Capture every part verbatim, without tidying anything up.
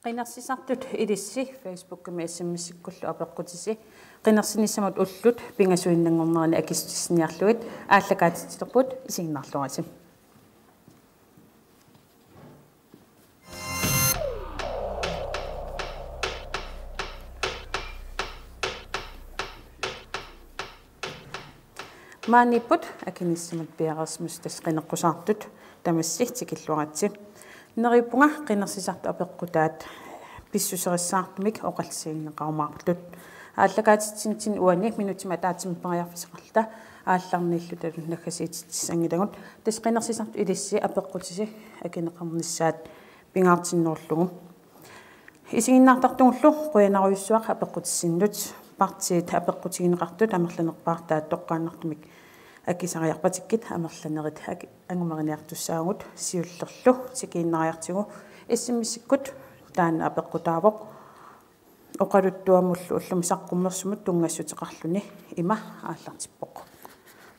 Qinersisartut ilissi Facebookimi S M S-ikkullu apeqqutisi. Qinersinissamut ullut pingasuinnanngornerini akissutissiniarlugit aallakaatitsilerput, isiginnaarluarisi. Maaniipput akinissamut piareersimasut, tassa qineqqusaartut tamassi tikilluaritsi. Neriuppunga qinersisartut apeqqutaat pissuserissaartumik oqallisigineqarumaartut. Aallakaatitsinitsinni uani minutsimik ataatsimik periarfissaqarluta aallarniillutalu naggasiititsissanngilagut. Tassa qinersisartut ilissi apeqqutisi akineqarnissaat pingaartinnerullugu. Isiginnaartartugullu qujanarujussuaq apeqqutissinnut. Partiit apeqqutigineqartut amerlanerpaartaat toqqaannartumik akisariarpatikkit amerlanerit aki-, angumeriniartussaavugut. Siullerlu tikiinnariartigu S M S-ikkut taanna apeqqutaavoq. Oqaluttuamullu ullumi saqqummersumut tunngassuteqarluni ima aallartippoq.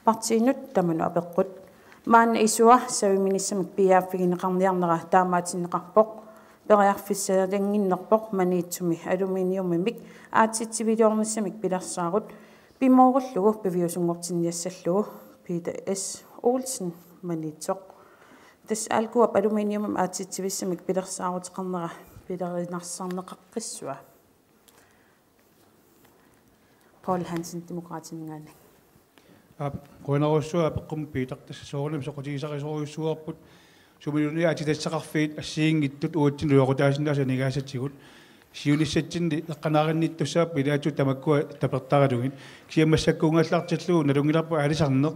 Partiinut tamanut apeqqut: Maanna isua saviminissamik piiaaffigineqarniarnera taamaatinneqarpoq. Periarfissaliannginnerpoq Maniitsumi aluminiumimik aatsitsiviliornissamik pilersaarut pimoorullugu piviusunngortinniassallugu. Peter S. Olsen, Maniitsoq. Tassa Alcoap aluminiumimik aatsitsivissamik pilersaaruteqarnera pilerinarsorneqaqqissava? Poul Hansen, Demokraatininngaanniit. Aap, qujanarujussuaq apeqqummut, Peter. Tassa soorunami soqutigisarisorujussuuarput. Sumiluunniit aatsitassaqarfiit assigiinngitsut uatsinnut iluaqutaasinnaasut aningaasatigut. Siunissatsinni eqqanaarinniittussaapput ilaatigut tamakkua tapertaralugit. Kisianni massakkuugallartillugu nalunngilarput aalisarneq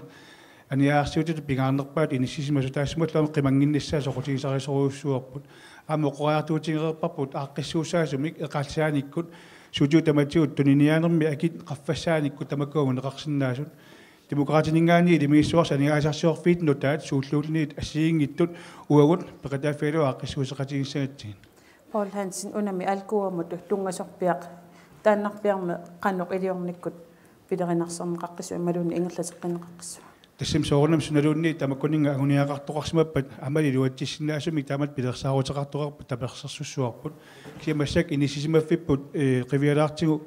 aningaasarsiutitut pingaarnerpaatut inissisimasoq, taassumalu aamma qimannginnissaa soqutigisarisorujussuuarput. Aamma oqariartuutigereerparput aaqqissuussaasumik eqaarsaanikkut, sutigut tamatigut tuniniaanermi akit qaffassaanikkut tamakkua anguneqarsinnaasut. Demokraatininngaanniit ilimagissuarsi aningaasarsiorfiit nutaat suulluunniit assigiinngitsut uagut peqataaffigalugu aaqqissuusseqatigiissagatsigit. Poul Hansen, unami Alcoamut tunngasorpiaq taannarpiarmi qanoq iliornikkut pilerinarsorneqaqqissava imaluunniit ingerlateqqinneqaqqissava? Tassami soorunami sunaluunniit tamakkuninnga anguniagaqartoqarsimappat aamma iluatsissinnaasumik taamatut pilersaaruteqartoqarput tapersersussuarput. Kisianni massakkut inissisimaffipput, eh, qivialaartigu,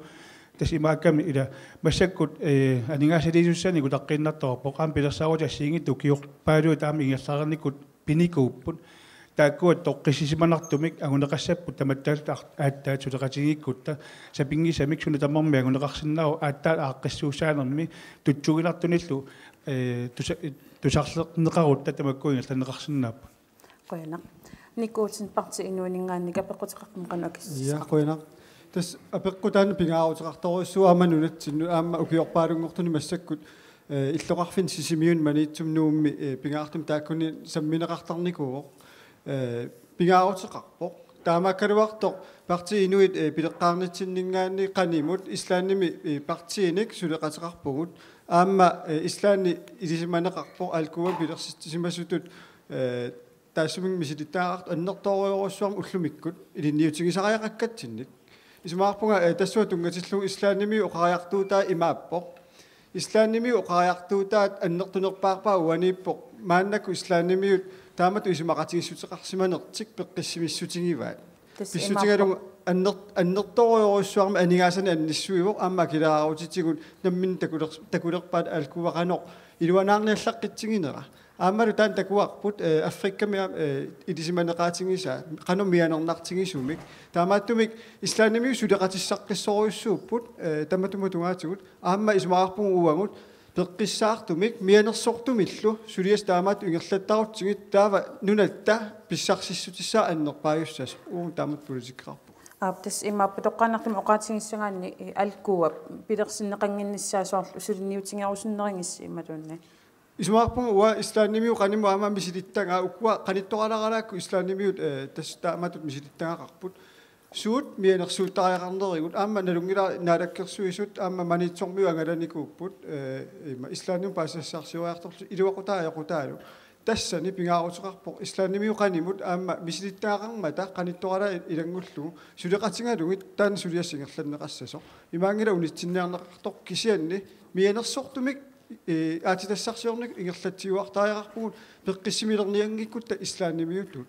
tassa imaakkami ila massakkut, eh, aningaasaliisussanik utaqqiinnartoqarpoq, aamma pilersaarutit assigiinngitsut ukiorpaaluit aamma ingerlareernikkut pinikuupput. Taakkua toqqissisimanartumik anguneqassapput tamatta ar-, aatsaat suleqatigiikkutta, sapinngisamik suna tamarmi anguneqarsinnaavoq aatsaat aaqqissuussaanermi tutsuiginartunillu, eh, tusa-, tusarlerneqarutta tamakku ingerlanneqarsinnaapput. Qujanaq. Nick Olsen, Partii Inuuninngaanniit, apeqquteqartumik qanoq akissutissaqarpa? Ja, qujanaq. Tassa apeqqut taanna pingaaruteqartorujussuuvoq aamma nunatsinnut, aamma ukiorpaalunngortuni massakkut, eh, illoqarfinni Sisimiuni Maniitsumi Nuummi, eh, pingaartumik taakkuninnga sammineqartarnikuuvoq. Eh, pingaaruteqarpoq. Taamaakkaluartoq Partii Inuit, eh, pileqqaarnitsinninngaanniit qanimut Islandimi, eh, partiinik suleqateqarpugut. Aamma, eh, Islandi ilisimaneqarpoq Alcoamut pilersitsisimasutut, eh, taassuma misilittagaqartut annertoorujorujussuarmik ullumikkut ilinniutigisariaqakkatsinnik. Isumaqarpunga, eh, tassunga tunngatillugu Islandimiut oqariartuutaat imaappoq. Islandimiut oqariartuutaat annertunerpaarpaat uaniippoq, maannakkut Islandimiut taamatut isumaqatigiissuteqarsimanertik peqqissimissutigivaat. Tassa pissutigalugu imaappoq. Anner-, annertoorujorujussuarmik aningaasanik annissuivoq, aamma akileraarutitigut namminneq takuler-, takulerpaat Alcoa qanoq iluanaarniallaqqitsiginera. Aammalu taanna takuarput, eh, Afrikami aam-, eh, ilisimaneqaatigisaa, qanoq mianernartigisumik. Taamaattumik Islandimiut suleqatissaqqissorujussuupput, eh, tamatuma tungaatigut. Aamma isumaqarpunga uagut peqqissaartumik mianersortumillu suliassat taamaattut ingerlattarutsigit, taava nunatta pissarsissutissaaq annerpaajussasoq. Uagut taamatut politikkeqarpugut. Aap, tassa imaappoq toqqaannartumik oqaatigissagaanni, eh, Alcoa pilersinneqannginnissaa soorlu suliniutigerusunnerugissi imaluunniit? Isumaqarpunga uanga Islandimiut qanimut aamma misilittagaa, ukua qanittuaralaarakku Islandimiut, eh, tassa taamatut misilittagaqarput. Suut mianersuuttariaqarnerigut, aamma nalunngilara Naalakkersuisut aamma Maniitsormiut angalanikuupput, eh, ima Islandimut paasisassarsioriartorlutik iluaqutaat ajoqutaalu. tassani pingaaruteqarpoq islandimiut qanimut aamma misilittagaqarmata qanittuaralugu ilanngullugu suleqatigalugit taanna suliassaq ingerlanneqassasoq. Imaanngilaq unitsinniarneqartoq kisianni mianersortumik, ee, aatsitassarsiornikkut ingerlatsiuartariaqarpugut peqqissimilernianngikkutta islandimiutut.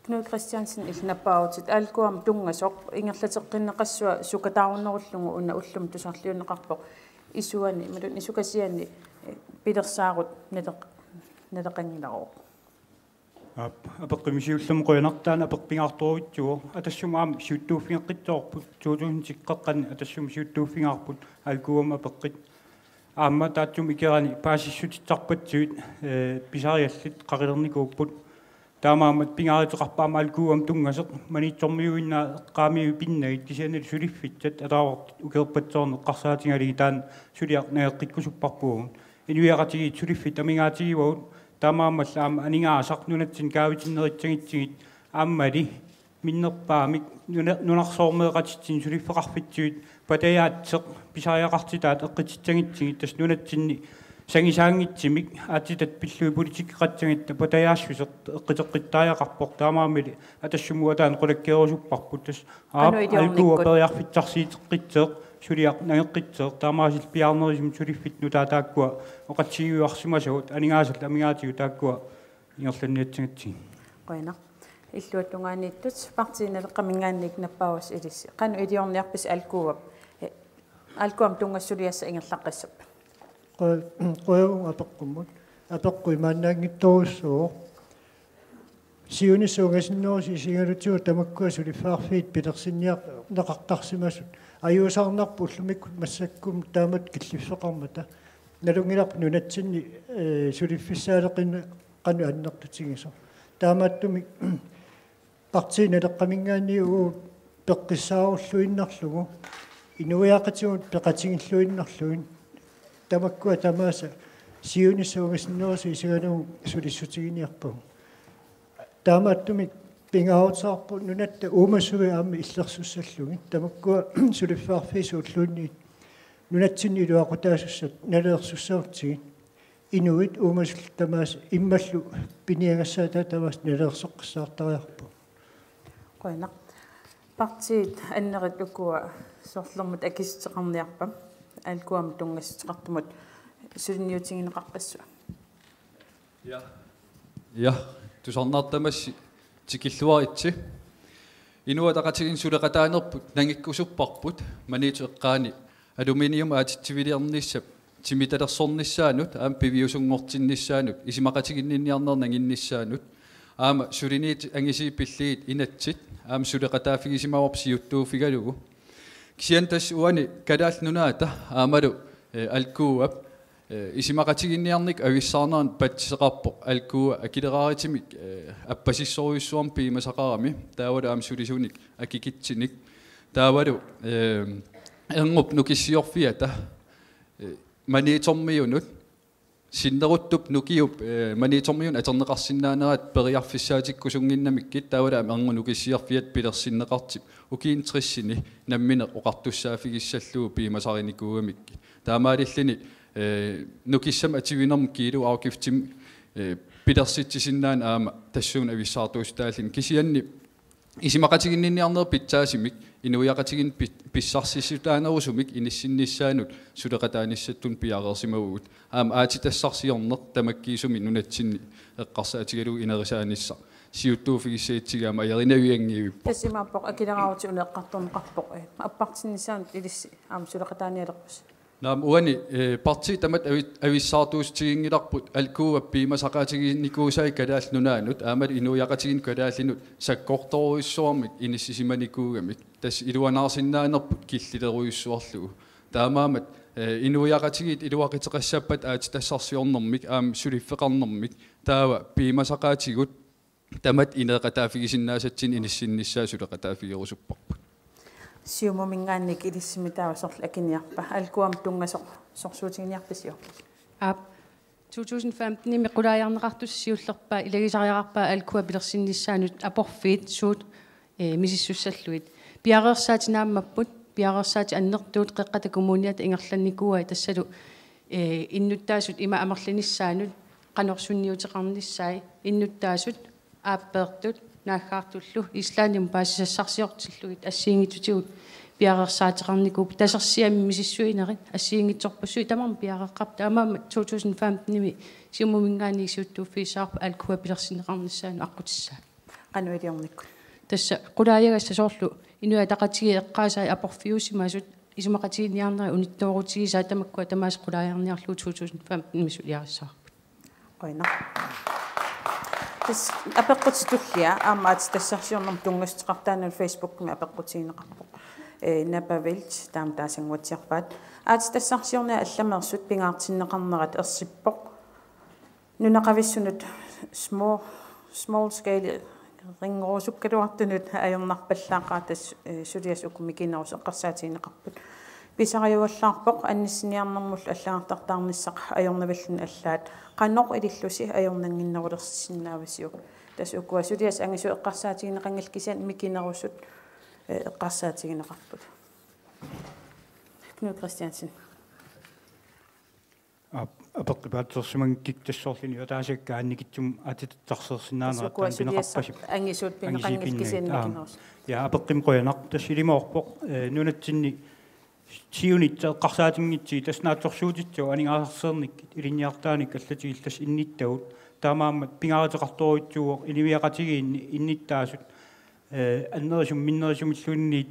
Knud Kristiansen, illit nappaavutit. Alkuam tunngasoq ingerlateqqinneqassua sukataarunnerullugu una ullumi tusarliunneqarpoq isuani, imaluunniit isukasiani, eh, pilersaarut naleq-, naleqanngilaruuq. Aap, apeqqut siullermik qujanartaaq apeqqut pingaartorujuuvoq. Atassuma aamma siuttuuffigeqqissavarput, to tusind ti-qqeqqani atassuma siuttuuffigaarput Alkuam apeqqut. Aamma taassuma ikerani paasissutissarpassuit, eh, pisariallit qaqilernikuupput. Taamaammat pingaaruteqarpoq aamma Alkuam tunngasoq Maniitsormiuinnaat eqqaamiui pinnagit kisiannili suliffissat ataavartut ukiorpassuarni eqqarsaatigalugit taanna suliaq nangeqqikkusupparput. Inuiaqatigiit suliffittut amigaatigivagut, taamaammallu aamma aningaasaq nunatsinni kaavitinnerissagutsigit aammali minnerpaamik nuna-, nunarsuarmeeqatitsinnut suliffeqarfissuit patajaatseq pisariaqartitaat eqqutissagutsigit, tassa nunatsinni sangisaanngitsumik aatsitatta pillugit politikkeqassagatta patajaassuseq eqquteqqittariaqarpoq, taamaammallu atassumuup ataani qulakkeerusupparput. Tassa aap, Qanoq iliornikkut? Alkuua periarfissarsiuteqqissaaq, suliaq nangeqqissaaq, taamaasillutik piaarnerusumik suliffittut nutaat taakkua oqatsigiuarsimasagut, aningaasallu amigaatigut taakkua ingerlanniassagutsigit. Qujanaq. Illuatungaaniittut, Partii Naleqqaminngaanniit nappaavasi ilissi. Qanoq iliorniarpisi Alkuap, eh, Alkuam tunngasoq suliassaq ingerlaqqissappat? Qu-, qujavugut apeqqummut. Apeqqut imaannaanngitsorujussuuvoq. Siunissaq ungasinnerusoq isigalugu tamakkua suliffeqarfiit pilersinniarneqartarsimasut ajuusaarnarpoq ullumikkut massakkut taamatut killiffeqarmata. Nalunngilarput nunatsinni, eh, suliffissaaleqineq qanoq annertutigisoq. Taamaattumik Partii Naleqqaminngaanniit uagut peqqissaarulluinnarlugu, inuiaqatigiit peqatigilluinnarlugit, tamakkua tamaasa siunissaq ungasinnerusoq isigalugu sulissutiginiarpagut. Taamaattumik pingaaruteqarpoq nunatta uumasui aamma illersussallugit, tamakkua suliffeqarfiit suulluunniit nunatsinni iluaqutaasussat nalilersussagutsigit. Inuit uumasullu tamaasa immallu piniagassaataat tamaasa nalilersoqqissaartariaqarput. Qujanaq. Partiit annerit ukua sorlermut akissuteqarniarpa? Alkuamut tunngassuteqartumut suliniutigineqarpassuit? Ja. Ja, tusarnaartamassi tikilluaritsi. Inuit Ataqatigiinni suleqataanerput nangikkusupparput Maniitsup eqqaani aluminium aatsitsiviliornissap timitalersornissaanut aamma piviusunngortinnissaanut isumaqatiginninniarneq nanginnissaanut aamma suliniutit angisuut pillugit inatsit aamma suleqataaffigisimavoq siuttuuffigalugu. Kisianni tassa uani Kalaallit Nunaata aammalu, eh, Alkuap, eh, isumaqatiginninniarneq avissaarnerani patsiseqarpoq Alkua akileraarutimi, eh, appasissorujussuarmik piumasaqarami, taavalu aamma sulisunik akikitsinik. Taavalu, eh, erngup nukissiorfiata, eh, Maniitsormiunut, sinneruttup nukiup, eh, Maniitsormiunut atorneqarsinnaanerat periarfissaatikkusunnginnamikkit, taavalu aamma erngup nukissiorfiata pilersinneqartup ukiuni tressini nammineq oqartussaaffigissallugu piumasarinikuugamikkit. Taamaalilluni, eh, nukissamik atuinermut kiilu afgiftimik, eh, pilersitsisinnaaneq aamma tassuuna avissaartuussutaalluni, kisianni isumaqatiginninniarnerup pitsaasumik inuiaqatigiinni pi-, pissarsissutaanerusumik inissinnissaanut suleqataanissatsinnik piareersimavugut. Aamma aatsitassarsiorneq tamakkiisumik nunatsinni eqqarsaatigalugu inerisaanissaq siuttuuffigissagutsigu aamma ajorinavianngivippoq. Tassa imaappoq akileraarutit una eqqartorneqarpoq, eh, appartinnissaanut ilissi aamma suleqataanialerpusi? Naamik, uani, eh, partiit tamatta avi-, avissaartuussutiginngilarput Alkuap piumasaqaatiginikuusai Kalaallit Nunaannut aammalu inuiaqatigiinnut kalaallinut sakkortoorujussuarmik inissisimanikuugamik. Tassa iluanaarsinnaanerput killilerujussuarlugu. Taamaammat, eh, inuiaqatigiit iluaquteqassappata aatsitassarsiornermik aamma suliffeqarnermik, taava piumasaqaatigut tamatta ineeqataaffigisinnaasatsinnut inissinnissaa suleqataaffigerusupparput. Siumuminngaanniit ilissimmitaava sorleq akiniarpa? Alkuamut tunngasoq sorsuutiginiarpisiuk? Aap. To tusind femten-imi qulaajarneqartussaq siullerpaaq ilagisariaqarpaa Alkua pilersinnissaanut aporfiit suut, eh, misissussallugit. Piareersaatit naammapput, piareersaatit annertuut, Qeqqata Kommuniata ingerlannikuuai tassalu, eh, innuttaasut ima amerlinissaannut qanoq sunniuteqarnissaat innuttaasut aappeertut naaggaartullu Islandimut paasisassarsiortillugit assigiinngitsutigut piareersaateqarnikuupput. Tasersiamik misissuinerit assigiinngitsorpassuit tamarmik piareeqqapput. Taamaammat to tusind femten-imi Siumuminngaanniit siuttuuffigissavarput alkohol pilersinneqarnissaanut aqqutissaa. Qanoq iliornikkut? Tassa qulaajagassat soorlu Inuit Ataqatigiit eqqaasai aporfiusimasut isumaqatiginninniarnerat unittoorutigisaat tamakkua tamaasa qulaajarniarlugu to tusind femten-imi suliarissavarput. Qujanaq. Tassa apeqqutit tullia aamma aatsitassarsiornermut tunngassuteqartut, taanna Facebookimi apeqqutigineqarpoq. Ee, Napavilt taama taasannguatsiarpaat. Aatsitassarsiorneq allameersut pingaartinneqarnerat ersippoq. Nunaqavissunut small, small scale ringerusukkaluartunut ajornarpallaaqaaq, tassa, eh, suliassat uku mikinerusut eqqarsaatigineqarput. Pisariuallaarpoq annissiiniarnermullu allagartartaarnissaq ajornavilluni allaat qanoq ilillusi ajornannginnerulersinnaavisiuk. Tassa ukua suliassat angisuut eqqarsaatigineqanngillat kisianni mikinerusut, eh, eqqarsaatigineqarput. Knud Kristiansen. Aap, apeqqut paatsersimanngikkiga, tassa soorlu Inuit Ataqatigiit annikitsumik aatsitassarsiorsinnaanerat taanna pineqarpasipput. Angisuut pineqanngillat kisianni. Aap. Mikinerusut. Ja, apeqqummi qujanaq, tassa ilimaarpoq, eh, nunatsinni siunissaq eqqarsaatinngitsugut, tassa naatsorsuutissat aningaasarsiornikkut ilinniartitaanikut allatigillu tassa innuttagut. Taamaammat pingaaruteqartorujussuuvoq inuiaqatigiinni innuttaasut eh, annerusumik minnerusumilluunniit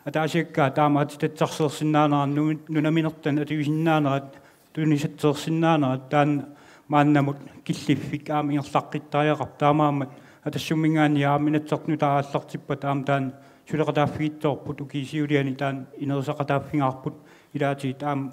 ataasiakkaat taama aatsitassarsiorsinnaanerat, nu-, nunaminertanik atuisinnaanerat, tunisatseersinnaanerat, taanna maannamut killiffik aamma ingerlaqqittariaqarpoq, taamaammat Atassumminngaanniit aamma Inatsisartut nutaaq aallartippata aamma taanna suleqataaffigissavarput, ukiup siuliani taanna ineriartoqataaffigaarput, ilaatigut aamma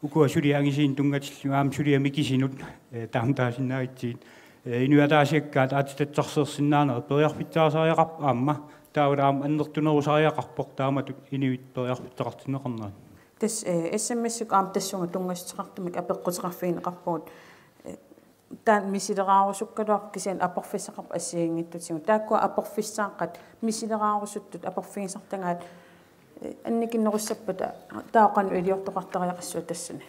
ukua suliat angisuunik tunngatillugit aamma suliat mikisunut, eh, taama taasinnaavitsigit. Eh, inuit ataasiakkaat aatsitassarsiorsinnaanerat periarfissaqartariaqarpoq aamma. Taavalu aamma annertunerusariaqarpoq taamatut inuit periarfissaqartinneqarnerat. Tassa, eh, S M S-ikkut aamma tassunga tunngassuteqartumik apeqquteqarfigineqarpugut. Eh, taanna misileraarusukkalaarpoq kisianni aporfissaqarpoq assigiinngitsutigut. Taakkua aporfissaaqqat, misileraarusuttut aporfigisartagaat, eh, annikinnerussappata taava qanoq iliortoqartariaqassua tassani?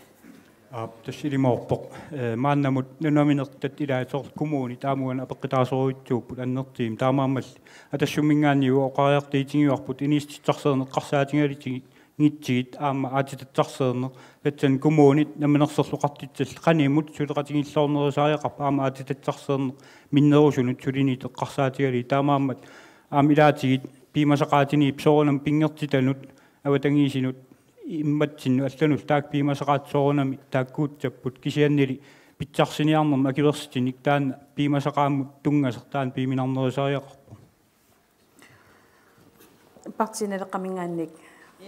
Aap, tassa ilimaarpoq. Eh, maannamut nunaminertat ilaat soorlu kommunit aamma uani apeqqutaasorujussuupput annertuumik. Taamaammalli Atassumminngaanniit oqariartuutigivarput inuussutissarsiorneq eqqarsaatigalugu ngitsigit aamma aatsitassarsiorneq. Tassani kommunit Namminersorlutik Oqartussallu qanimut suleqatigiilluarnerusariaqarpoq aamma aatsitassarsiorneq minnerusunut suliniuteqarsaatigalugit. Taamaammat aamma ilaatigut piumasaqaatiniippoq soorunami pinngortitanut, avatangiisinut, immatsinnut allanullu taakku piumasaqaatit soorunami taakkuutsapput, kisiannili pitsarsiniarnermut akuersissutinik taanna piumasaqaammut tunngasoq taanna piuminarnerusariaqarpoq. Partii Naleqqaminngaanniit.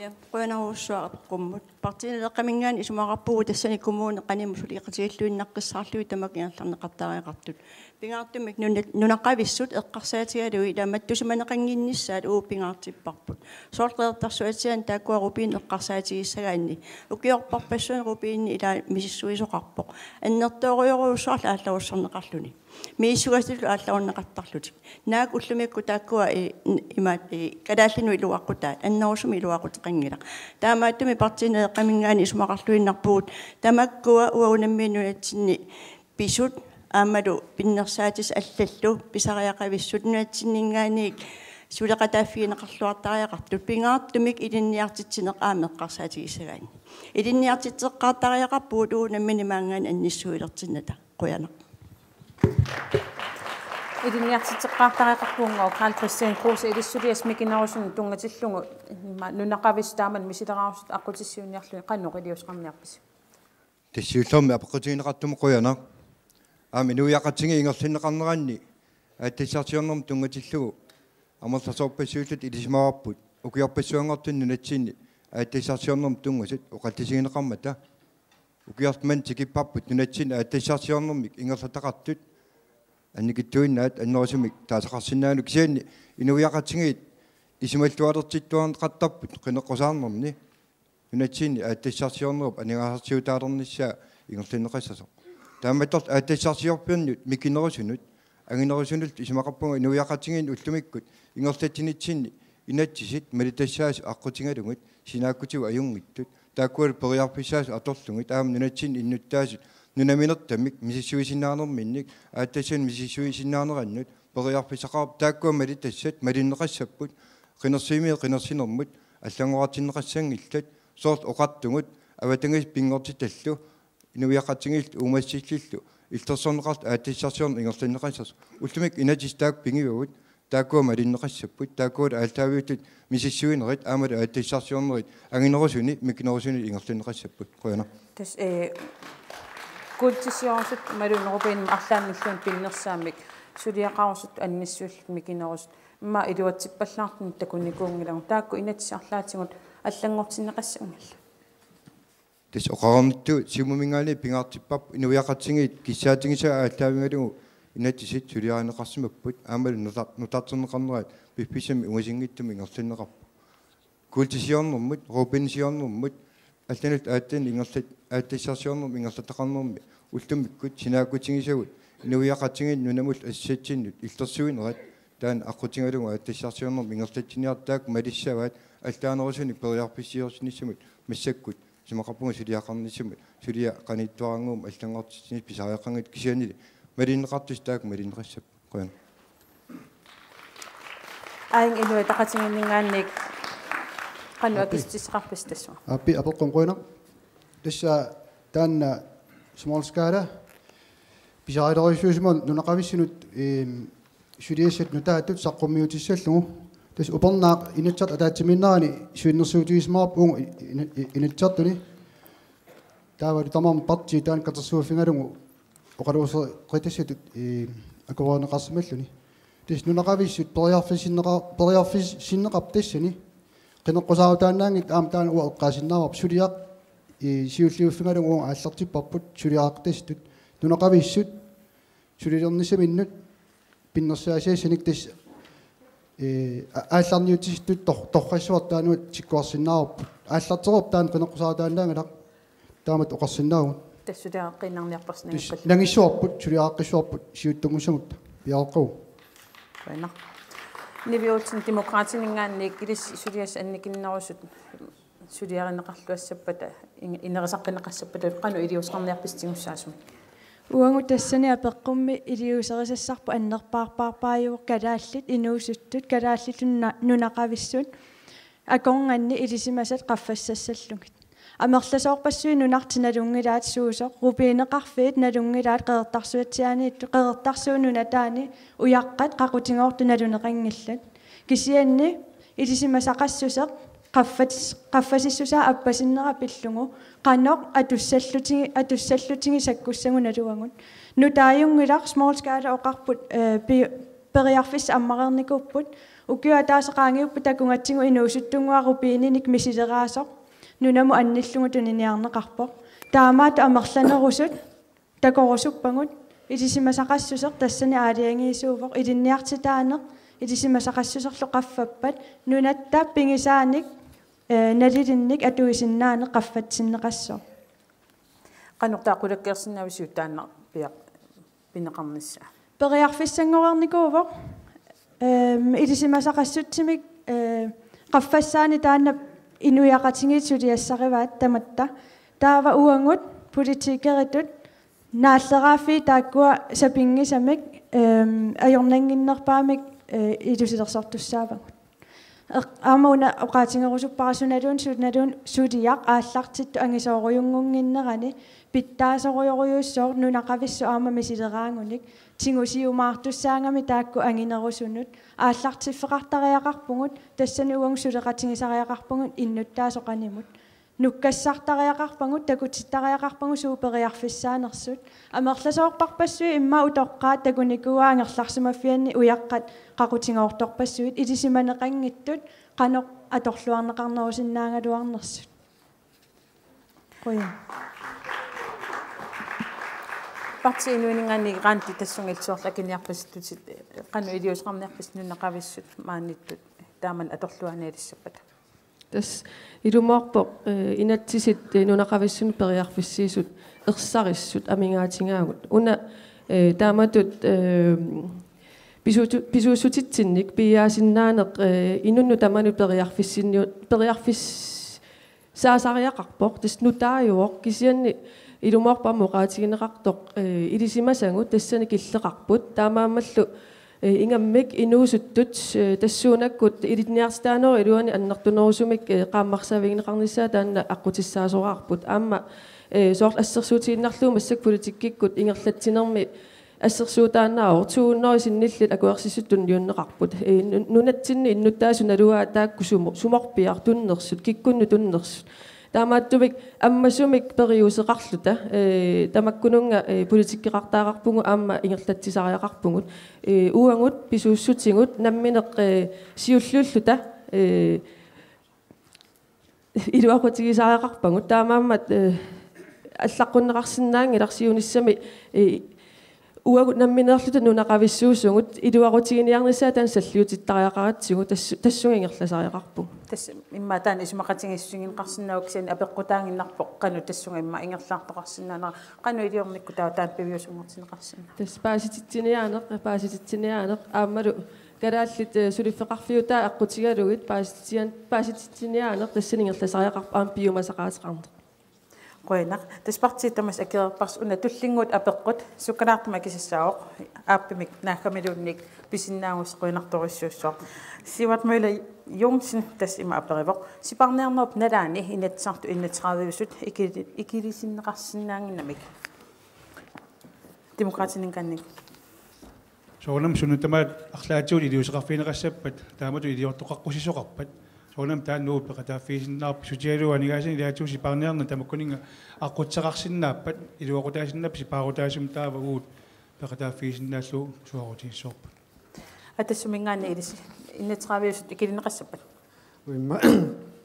Ja, qujanarujussuaq apeqqummut. Partii Naleqqaminngaanniit isumaqarpugut tassani kommunit qanimut suleqatigilluinnaqqissaarlugit tamakku ingerlanneqartariaqartut. Pingaartumik nuna-, nunaqavissut eqqarsaatigalugit ila mattusimaneqannginnissaat uagut pingaartipparput. Soorlu Qeqertarsuatsiaani taakkua rubinit eqqarsaatigissagaanni ukiorparpassuarni rubinit ila misissuisoqarpoq. Annertoorujorujussuarlu aallarussorneqarluni. Misissuisutullu aallarunneqartarlutik. Naak ullumikkut taakkua i-, n-, imaat, i-, kalaallinut iluaqutaat, annerusumik iluaquteqanngilaq. Taamaattumik Partii Naleqqaminngaanniit isumaqarluinnarpugut tamakkua uagut nammineq nunatsinni pisut aammalu pinnersaatissat allallu pisariaqavissut nunatsinninngaanniit suleqataaffigineqarluartariaqartut pingaartumik ilinniartitsineq aamma eqqarsaatigissagaanni. Ilinniartitseqqaartariaqarpugut uagut nammineq maanngaanniit annissuilertinnata. Qujanaq. Ilinniartitseqqaartariaqarpugut, Karl-Kristian Kruse, ilissi suliassat mikinerusunut tunngatillugu, ma-, nunaqavissut taamani misileraarusuttut aqqutissiuunniarlugit qanoq iliuuseqarniarpisi? Tassa siullermik apeqqutigineqartumut qujanaq. Aamma inuiaqatigiit ingerlanneqarneranni aatsitassarsiornermut tunngatillugu amerlasoorpassuilluta ilisimavarput ukiorpassuanngortuni nunatsinni aatsitassarsiornermut tunngasut oqallisigineqarmata. Ukiorput manna tikipparput nunatsinni aatsitassarsiornermik ingerlataqartut annikitsuinnaat annerusumik taasaqarsinnaanagit, kisianni inuiaqatigiit isumalluartitsittuarneqartarput qineqqusaarnermi nunatsinni aatsitassarsiornerup aningaasarsiutaalernissaa ingerlanneqassasoq. Taamaattorli aatsitassarsiorfinnut mikinerusunut anginerusunullu isumaqarpunga inuiaqatigiinni ullumikkut ingerlatsinitsinni inatsisit malitassaasut aqqutigalugit sinaakkutigut ajunngitsut, taakkualu periarfissaasut atorlugit aamma nunatsinni innuttaasut nunaminertamik misissuisinnaanerminnik, aatsaat misissuisinnaanerannut periarfissaqarpoq. Taakkua malitassat malinneqassapput, qinersineq qinersinermut allanngorartinneqassanngillat, soorlu oqartugut avatangiisit pinngortitallu inuiaqatigiillu uumassillillu illersorneqartut aatsitassarsiorneq ingerlanneqassasoq. Ullumikkut inatsisit taakku pigivavut, taakkua malinneqassapput, taakkua aallaavigalugit misissuinerit aammalu aatsitassarsiornerit anginerusuni mikinerusuni ingerlanneqassapput. Qujanaq. Tassa, eh, kuultissiorusut imaluunniit rubinimik arlaannilluunniit pinnersaammik suliaqarusut annissuillu mikinerusut immaqa iluatsippallaartumik takunikuunngilagut, taakku inatsisit arlaatigut allanngortinneqassanngillat. Tassa oqarnittut Siumuminngaanniit pingaartipparput inuiaqatigiit kissaatigisaat aallaavigalugu inatsisit suliarineqarsimapput aammalu nutar-, nutarterneqarnerat piffissami ungasinngitsumi ingerlanneqarpoq. Kuultissiornermut, rubinisiornermut, allanullu aatsaat ingerlat-, aatsitassarsiornermut ingerlataqarnermi ullumikkut sinaakkutigisagut inuiaqatigiit nunamut assatsinnut illersuinerat taanna aqqutigalugu aatsitassarsiornermut ingerlatsiniartut taakku malissavaat allaanerusunik periarfissiornissamut massakkut isumaqarpunga suliaqarnissamut suliaq qanittuarannguummat allanngortitsinissaq pisariaqanngitsoq kisiannili malinneqartussat taakku malinneqassapput. Qujanaq. Aajuna Inuit Ataqatigiinninngaanniit qanoq Aappi. Akissutissaqarpisi tassunga? Aappi apeqqut qujanaq. Tassa taanna small scale pisarilerujussuusimavoq nunaqavissunut, eem, suliassat nutaatut saqqummiutissallugu. Tassa upernaaq Inatsisartut ataatsimiinnerani suinersuutigisimavoq uagut i-, i-, i-, Inatsisartuni. Taavalu tamarmik partiit taanna katersuuffigalugu oqaluuseqatassatut, ee, akuerineqarsimalluni. Tassa nunaqavissut periarfissinneqa-, periarfissinneqarpoq tassani. Qineqqusaarutaannaanngitsoq aamma taanna uanga eqqaasinnaavarput suliaq, ee, siulliuffigalugu uagut aallartipparput suliaqatassatut. Nunaqavissut sulilernissaminnut pinnersaasiassanik tassa, ee, a-, aallarniutissatut tor-, torrassuartaanut tikkuarsinnaavarput. Aallartereerput taanna qineqqusaarutaannaanngilaq taamatut oqarsinnaavugut. Tassa suliaqqiinnarniarparsi. Tassa nangissuarput, suliaqqissuarput siuttunngussagutta. Piareeqqavugut. Qujanaq. Nivi Olsen Demokraatininngaanniit ilissi suliassat annikinnerusut suliarineqarluassappata, in-, inerisaqqineqassappata, qanoq iliuuseqarniarpisi tigussaasumik? Uagut tassani apeqqummi iliuuserisassarput annerpaarpaarpaajuvoq kalaallit inuusuttut, kalaallit nuna-, nunaqavissut, akornanni ilisimasat qaffassassallugit. Amerlasoorpassuit nunartik nalunngilaat suusoq, rubineqarfiit nalunngilaat Qeqertarsuatsiaaniittut, Qeqertarsuup nunataani ujaqqat qaqutigoortut naluneqanngillat. Kisianni ilisimasaqassuseq qaffas-, qaffasissusaa appasinnera pillugu qanoq atussallutigit, atussallutigit sakkussagut naluagut. Nutaajunngilaq small scale oqarput, eh, pi-, periarfissat ammareernikuupput. Ukiut ataaseq qaangiupput takugatsigu inuusuttunnguaq rubininik misileraasoq nunamut annillugu tuniniarneqarpoq. Taamaattoq amerlanerusut takorusuppagut, ilisimasaqassuseq tassani aalajangiisuuvoq, ilinniartitaaneq ilisimasaqassuserlu qaffappat nunatta pigisaanik, eh, nalilinnik atuisinnaaneq qaffatsinneqassaaq. Qanoq taava qulakkeersinnaavisiuk taanna pia-, pineqarnissaa? Periarfissanngoreernikuuvoq, ehm, ilisimasaqassutsimik, eh, qaffassaani taanna inuiaqatigiit suliassarivaat tamatta. Taava uagut politikeritut naalleraaffii taakkua sapinngisamik, ehm, ajornannginnerpaamik, eh, ilusilersortussaavagut. Eq-, aamma una oqaatigerusuppara sunaluunniit, sunaluunniit suliaq aallartittoq angisoorujunngikkaluarnerani pitsaasorujorujussuaq nunaqavissut aamma misileraagunik, tigusiumaartussaagami taakku anginerusunut, aallartiffeqartariaqarpugut, tassani uagut suleqatigisariaqarpugut innuttaasoq qanimut. Nukkassartariaqarpagut, takutittariaqarpagut suut periarfissaanersut. Amerlasoorparpassuit immaqa utoqqaat takunikuuaat angerlarsimaffianni ujaqqat qaqutigoortorpassuit ilisimaneqanngitsut qanoq atorluarneqarnerusinnaagaluarnersut. Qujan. Partii Inuuninngaanniit Randi tassunga illit soorlu akiniarpasittutit, qanoq iliuuseqarniarpisi nunaqavissut maaniittut taamani atorluaanialissappata? Tassa ilumoorpoq, eh, inatsisit, eh, nunaqavissunut periarfissiisut ersarissut amigaatigaagut. Una, eh, taamatut, eh, pisuutu-, pisuussutitsinnik piiaasinnaaneq, eh, inunnut tamanut periarfissinniu-, periarfissaasariaqarpoq, tassa nutaajuvoq, kisianni Ilumoorpoq aamma oqaatigineqartoq, eh, ilisimasagut tassani killeqarput. Taamaammallu, eh, ingammik inuusuttut, eh, tassuunakkut ilinniartitaanerup iluani annertunerusumik, eh, qaammarsaavigineqarnissaa taanna aqqutissaasoraarput. Aamma, eh, soorlu assersuutigiinnarlugu massakkut politikkikkut ingerlatsinermi assersuutaannaavoq, to hundrede sinnillit akuersissutut tunniunneqarput. Eh, nu-, nunatsinni innuttaasut naluaat taakku sumo-, sumorpiaq tunnersut, kikkunnut tunnersut. Taamaattumik ammasumik periuseqarluta, eh, tamakkununnga, eh, politikkeqartariaqarpugut aamma ingerlatsisariaqarpugut. Eh, uagut pisuussutigut nammineq, eh, siulliulluta, eh, iluaqutigisariaqarpagut. Taamaammat, eh, allaqqunneqarsinnaanngilaq siunissami, eh, uagut nammineerluta nunaqavissuusugut iluaqutiginiarnissaat taanna salliutittariaqaratsigu, tassu-, tassunga ingerlasariaqarpugut. Tassa immaqa taanna isumaqatigiissuteqarsinnaavoq, kisianni apeqqutaaginnarpoq qanoq tassunga immaqa ingerlaartoqarsinnaanera, qanoq iliornikkut taava taanna piviusunngortinneqarsinnaava? Tassa paasititsiniaaneq, paasititsiniaaneq aammalu kalaallit, eh, suliffeqarfiutaat aqqutigalugit paasititsian-, paasititsiniaaneq tassani ingerlasariaqarpoq aamma piumasaqaateqarneq. Qujanaq. Tassa partiit tamassi akereerparsi, una tullinnguut apeqqut sukkalaartumik akisassaavoq, aappimik naaggamiluunniit pisinnaagusi, qujanartorujussuussaaq. Siuat Møller Johnsen tassa ima aperivoq: Sipaarniarnerup nalaani Inatsisartut enogtrediveusut ikili-, ikilisinneqarsinnaannginnamik? Demokraatininngaanniit. Soorunami suna tamaat arlaatigut iliuuseqarfigineqassappat, taamatut iliortoqaqqusisoqarpat. Soorunami taanna uagut peqataaffigisinnaarput, sutigalugu aningaasanik ilaatigut sipaarniarneq tamakkuninnga aqqutissaqarsinnaappat, iluaqutaasinnaapput sipaarutaasumik, taava uagut peqataaffigisinnaallugu suaarutigissavarput. Atassaminngaanniit ilissi enogtrediveusut ikilinneqassappat? Uimma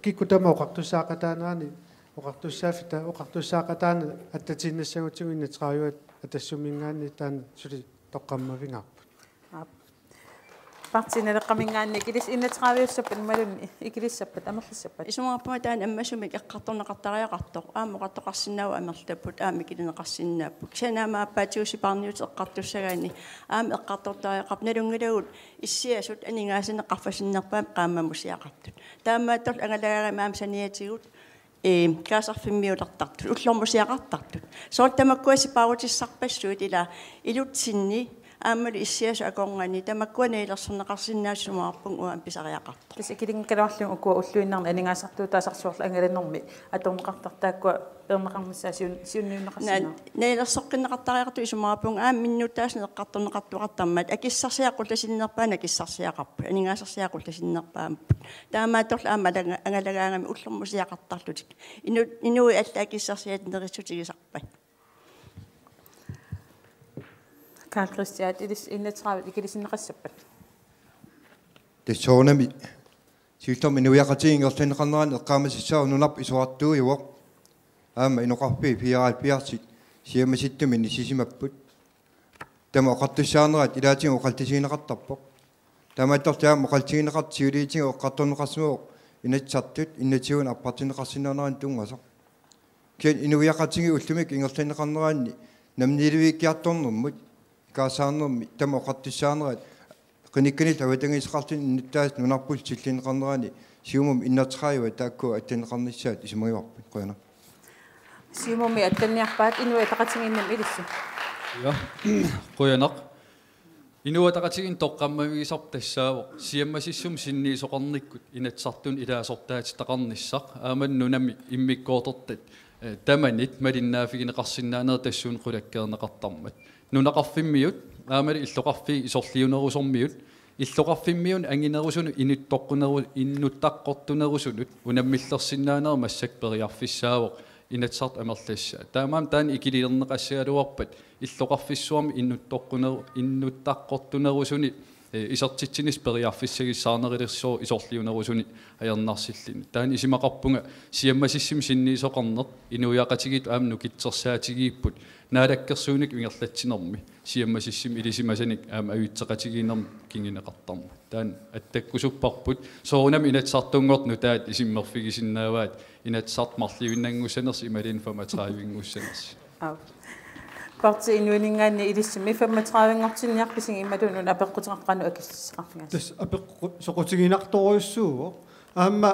kikkut tamaasa oqartussaaqataanerani, oqartussaaffik taava oqartussaaqataaneq attatiinnassagutsigu enogtredive Atassaminngaanniit taanna suli toqqammavigaarput. Aap. Partii Naleqqaminngaanniit ilissi enogtredive-ussappat imaluunniit ikilissappat, amerlissappat? Isumaqarpunga taanna ammasumik eqqartorneqartariaqartoq, aamma oqartoqarsinnaavoq amerlatapput, aamma ikilineqarsinnaapput. Kisianni aamma aappaatigut sipaarniutut eqqartussagaanni aamma eqqartortariaqarpoq, nalunngilagut issiasut aningaasanik qaffasinnerpaamik qaammamusiaqartut. Taamaattorli angalagaangami aamma saniatigut, ee, kaasarfimmiulertartut, ullormusiaqartartut. Soorlu tamakkua sipaarutissarpassuit, ila ilutsinni aammalu issiasut akornanni, tamakkua nalilersorneqarsinnaasut isumaqarpunga uanga pisariaqartoq. Tassa ikilinngikkaluarlugu ukua ulluinnarni aningaasartuutaasarsuarlu angalanermi atorneqartartut taakkua peerneqarnissaat siun-, siunniunneqarsinnaavoq. Naa, nalilersoqqinneqartariaqartut isumaqarpunga aamma innuttaasunik eqqartorneqartuartarmat, akissarsiat qullasinnerpaamik akissarsiaqarput, aningaasarsiat qullasinnerpaamik. Taamaattorli aamma alanga-, angalagaangami ullormusiaqartarlutik. Inu-, inuit allat akissarsiat nerissutigisarpai. Karl Kristian, ilissi enogtredive ikilisinneqassappat? Tassa soorunami siullermik inuiaqatigiit ingerlanneqarneranni eqqaamasassaavoq, nunarput isorartuujuvoq. Aamma inoqarfiit fireoghalvfjerdsit siammasitsisumik inissisimapput. Tamanna oqartussaanerat ilaatigut oqallisigineqartarpoq. Taamaattorli aamma oqallisigineqartut siuliitigut eqqartorneqarsimavoq Inatsisartut inatsimmi appartinneqarsinnaanerannut tunngasoq. Kisianni inuiaqatigiit ullumikkut ingerlanneqarneranni namminiilivikkiartornermut ikaarsaarnermi tamanna oqartussaanerat qinikkanillu avatangiiseqarluni innuttaasut nunarpullu tillinneqarnerani Siumumi enogtredive taakku attanneqarnissaat isumagivarput. Qujanaq. Siumumi attanniarpaat, Inuit Ataqatigiinni ilissi. Ja, qujanaq. Inuit Ataqatigiinni toqqammavigisarput tassaavoq siammasissumik sinniisoqarnikkut Inatsisartuni ilaasortaatitaqarnissaq, aamma nunami immikkoortortat, eh, tamanit malinnaaffigineqarsinnaanerat tassuuna qulakkeerneqartarmat. Nunaqarfimmiut aammalu illoqarfiit isorliunerusormiut, illoqarfimmiunut anginerusunut inuttoqquneru-, inuttaqqortunerusunut unammillersinnaanerat massakkut periarfissaavoq Inatsisartut amerlassaat. Taamaammat taanna ikililerneqassagaluarpat illoqarfissuarmi inuttoqquneru-, inuttaqqortunerusuni, eh, isertitsinissaq periarfissagissaarnerulersoq isorliunerusuni ajornarsilluni. Taanna isumaqarpunga siammasissumik sinniisoqarneq, inuiaqatigiit aamma nukittorsaatigigipput naalakkersuinikkut ingerlatsinermi siammasissumik ilisimasanik aamma avitseqatigiinnermik kinguneqartarmat. Taanna attakkusupparput, soorunami Inatsisartunngortoq nutaat isummerfigisinnaavaat, Inatsisartut marluinnanngussanersoq imaluunniit femogtredivenngussanersoq. Aap. Partii Inuuninngaanniit ilissi femogtredivenngortinniarpisigit imaluunniit apeqquteqarpoq qanoq akissaqarfigaasiuk? Tassa apeqqut soqutiginartorujussuuvoq. Aamma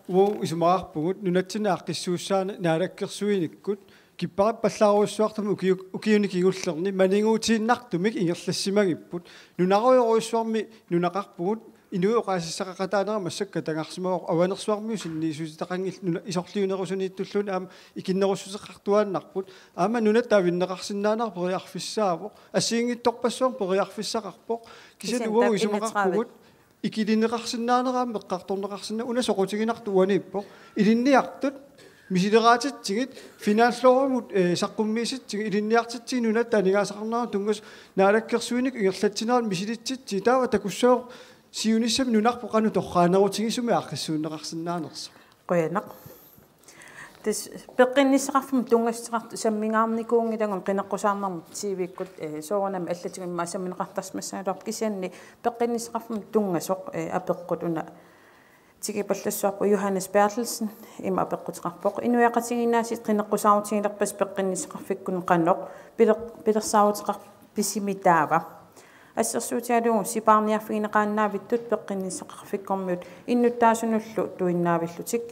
uagut isumaqarpugut nunatsinni aaqqissuussaani naalakkersuinikkut Kipparippallaarujussuartumik ukiu-, ukiuni kingullerni maniguutiinnartumik ingerlassimagipput. Nunarujorujussuarmi nunaqarpugut, inuit oqaasissaqaqataanera massakkut katagarsimavoq, avanersuarmiut sinniisutitaqanngillat, nuna-, isorliunerusuniittulluunniit aamma ikinnerussuteqartuaannarput. Aamma nunatta avinneqarsinnaanera periarfissaavoq. Assigiinngitsorpassuarnik periarfissaqarpoq. Kisianni kisianni uagut taava isumaqarpugut enogtredive. Ikilineqarsinnaanera aamma eqqartorneqarsinnaavoq, una soqutiginartoq uaniippoq. Ilinniartut misileraatitsigit, finanslovimut, eh, saqqummiisitsigit, ilinniartitsigit nunatta aningaasaqarnermut tunngasut, naalakkersuinikkut ingerlatsinerannut misilitsitsigit, taava takussavat siunissami nunarput qanoq torraannerutigisumik aaqqissuunneqarsinnaanersoq. Qujanaq. Tassa peqqinnissaqarfimmut tunngassuteqartut sammingaarnikuunngilagut qineqqusaarnermut T V-kkut, eh, soorunami allatigut immaqa sammineqartarsimassagaluarpoq, kisianni peqqinnissaqarfimmut tunngasoq, eh, apeqqut una tikipallassavarput. Johannes Berthelsen ima apeqquteqarpoq: Inuiaqatigiinnaasiit qineqqusaarutigilerpasi peqqinnissaqarfikkut qanoq piler-, pilersaaruteqarpisigit taava? Assersuutigalugu sipaarniarfigineqaannaavittut peqqinnissaqarfikkormiut innuttaasunullu tuinnaavillutik.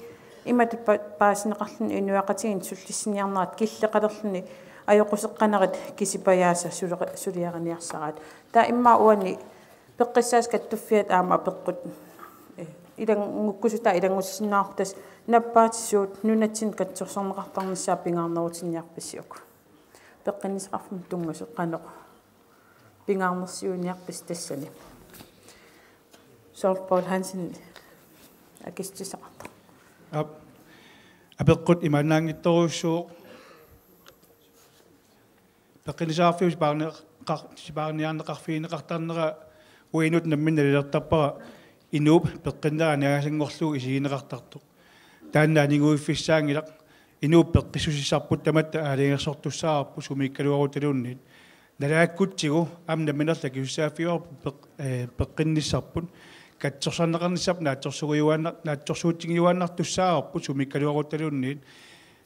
Imatut pa-, paasineqarluni inuiaqatigiinni sullissiniarnerat killeqalerluni ajoquseqqanerit kisipajaasa suleqa-, suliariniarsaraat. Taava immaqa uani peqqissaasut kattuffiat aamma apeqqut, eh, ilanngukkusutaa ilanngussinnaavarput, tassa nappaatisuut nunatsinni katsorsarneqartarnissaa pingaarnerutinniarpisiuk? Peqqinnissaqarfimmut tunngasoq qanoq pingaarnersiuiniarpisi tassani? Soorlu Poul Hansen akissutissaqartoq. Aap, apeqqut imaannaanngitsorujussuuvoq. Peqqinnissaqarfiup sipaarniar-, qar-, sipaarniarneqarfigineqartarnera uagut nammineq nalilertarpara, inuup peqqinnera aningaasanngorlugu isigineqartartoq. Taanna aniguiffissaanngilaq, inuup peqqissusissarput tamatta aalajangersortussaavarput sumiikkaluarutaluunniit. Nalaakkutsigu aamma namminerlu akisussaaffigaarput peq-, eh, peqqinnissarput, katsorsarneqarnissarput naatsorsuujuaannar-, naatsorsuutigiuaannartussaavarput sumiikkaluarutaluunniit.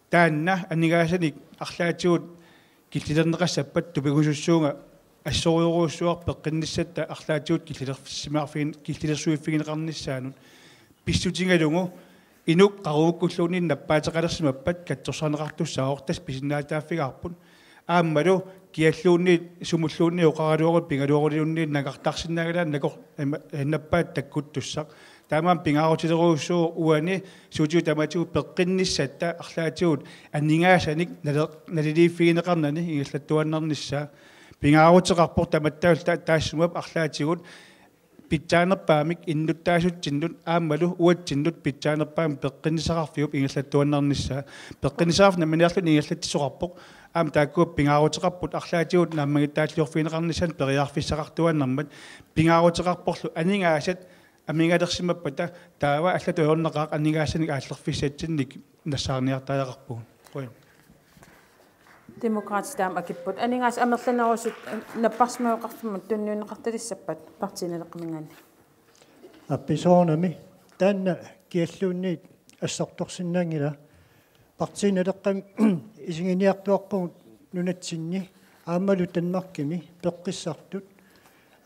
Taanna aningaasanik arlaatigut killilerneqassappat tupigusussuunga assorujorujussuaq peqqinnissatta arlaatigut killilersimaarfigin-, killilersuiffigineqarnissaanut. Pissutigalugu inuup qarugukkulluunniit nappaateqalersimappat katsorsarneqartussaavoq, tassa pisinnaatitaaffigaarput. Aammalu kialluunniit sumulluunniit oqaraluarutta pigaluaruliunniit nagartarsinnaanngilaa nakor-, ima-, eh, nappaat takkuttussaq. Taamaammat pingaarutilerujussuuvoq uani suutigut tamatigut peqqinnissatta arlaatigut aningaasanik nale-, naliliiffigineqarnani ingerlattuaannarnissaa. Pingaaruteqarpoq tamatta ta-, taassuma arlaatigut pitsaanerpaamik innuttaasutsinnut aammalu uatsinnut pitsaanerpaamik peqqinnissaqarfiup ingerlattuaannarnissaa. Peqqinnissaqarfik namminiarluni ingerlatsisoqarpoq. Aamma taakkua pingaaruteqarput arlaatigut naammagittaalliorfigineqarnissaanut periarfissaqartuaannarmat. Pingaaruteqarporlu aningaasat amigalersimappata taava allatut ajornaqaaq, aningaasanik aallerfissatsinnik nassaarniartariaqarpugut. Qujan. Demokraatit taama akipput. Aningaasat amerlanerusut, eh, napparsimmaveqarfimmut tunniunneqartalissappat Partii Naleqqaminngaanniit? Aap, soorunami. Taanna kialluunniit assortorsinnaanngilaq. Partii Naleqqami isiginiartuarpugut nunatsinni aammalu Danmarkimi peqqissartut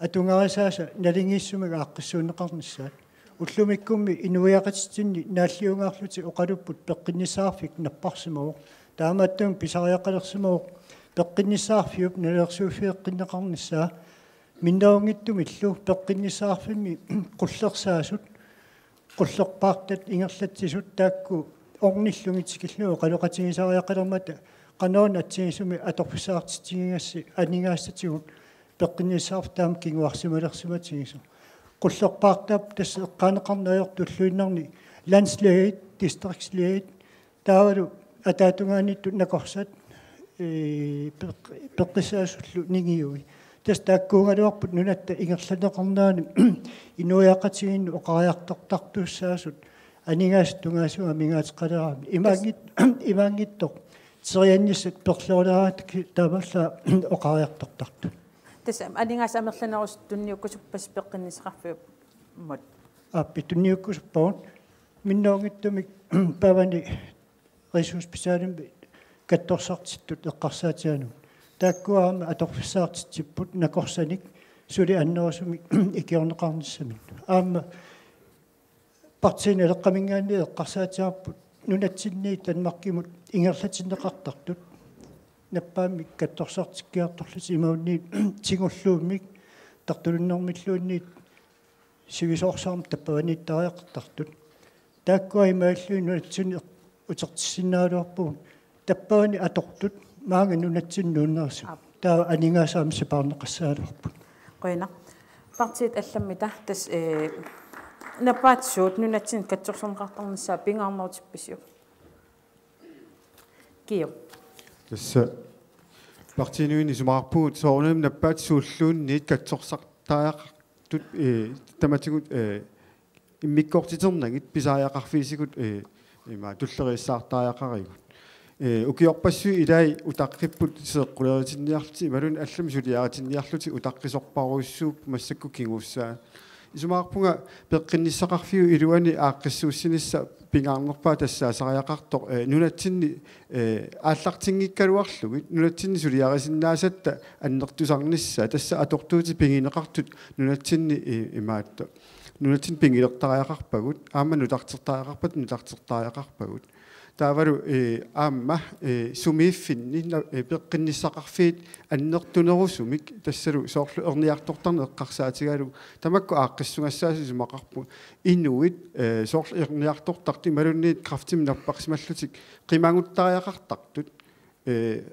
atugarisaasa naligiissumik aaqqissuunneqarnissaat. Ullumikkummi inuiaqatitsinni naalliungaarlutik oqalupput peqqinnissaqarfik napparsimavoq. Taamaattumik pisariaqalersimavoq peqqinnissaqarfiup nalilersuiffigeqqinneqarnissaa. Minnerunngitsumillu peqqinnissaqarfimmi qullersaasut, qullerpaartat ingerlatsisut taakku ornillugit tikillugit oqaloqatigisariaqalermata qanoq atsigisumik atorfissaqartitsigigassi aningaasatigut peqqinnissaqarfik taama kinguarsimalersimatigisoq. Qullerpaartaap tassa eqqaaneqarneq ajortut tulluinnarni landslægit, distriktslægit, taavalu ataatungaaniittut nakorsat, ee, peq-, peqqissaasullu ningiui. Tassa taakkuugaluarput nunatta ingerlanneqarnerani inuiaqatigiinnut oqariartortartussaasut aningaasat tungaasigut amigaateqaleraangamik. Imaanngit-, imaanngitsoq teriannissat perleruleraatik taamaallaat oqariartortartut. Tassa aningaasat amerlanerusut tunniukkusuppassi peqqinnissaqarfiup mut? Aap, tunniukkusuppagut. Minnerunngitsumik paavani Rigshospitalimi katsorsartittut eqqarsaatigalugu. Taakkua aamma atorfissaqartitsipput nakorsanik suli annerusumik ikiorneqarnissamut. Aamma Partii Naleqqaminngaanniit eqqarsaatigaarput nunatsinniit Danmarkimut ingerlatinneqartartut nappaammik katsorsartikkiartorlutik imaluunniit tigulluunniit tartulunnermilluunniit sivisoorsuarmik tappavaniittariaqartartut. Taakkua imaallugu nunatsinni utertissinnaagaluarpugut tappavani atortut maanga nunatsinni nuunnersut. Aap. Taava aningaasat aamma sipaarneqassagaluarput. Qujanaq. Partiit allamita tassa, eh, nappaatit suut nunatsinni katsorsorneqartarnissaat pingaarnerutippisiuk? Kiu. Tassa Partii Inuit isumaqarpugut soorunami nappaatit suulluunniit katsorsartariaqartut, eh, tamatigut, eh, immikkoortiternagit pisariaqarfigisigut, eh, ima tulleriissaartariaqarigut. Eh, ukiorpassuit ilaat utaqqipput seeqquleritinniarlutik imaluunniit allamik suliaritinniarlutik utaqqisorparujussuupput massakkut kingussaat. Isumaqarpunga peqqinnissaqarfiup iluani aaqqissuussinissaq pingaarnerpaaq tassaasariaqartoq, eh, nunatsinni, eh, aallartinngikkaluarlugit, nunatsinni suliarisinnaasatta annertusarnissaa, tassa atortuutit pigineqartut nunatsinni i-, imaattoq. Nunatsinni pigilertariaqarpagut, aamma nutartertariaqarpat nutartertariaqarpagut. Taavalu, eh, aamma, eh, sumiiffinni na-, eh, peqqinnissaqarfiit annertunerusumik tassalu soorlu erniartortarneq eqqarsaatigalugu tamakku aaqqissugassaasut isumaqarput inuit, eh, soorlu erniartortartut imaluunniit kræftimik napparsimallutik qimaguttariaqartartut, eh,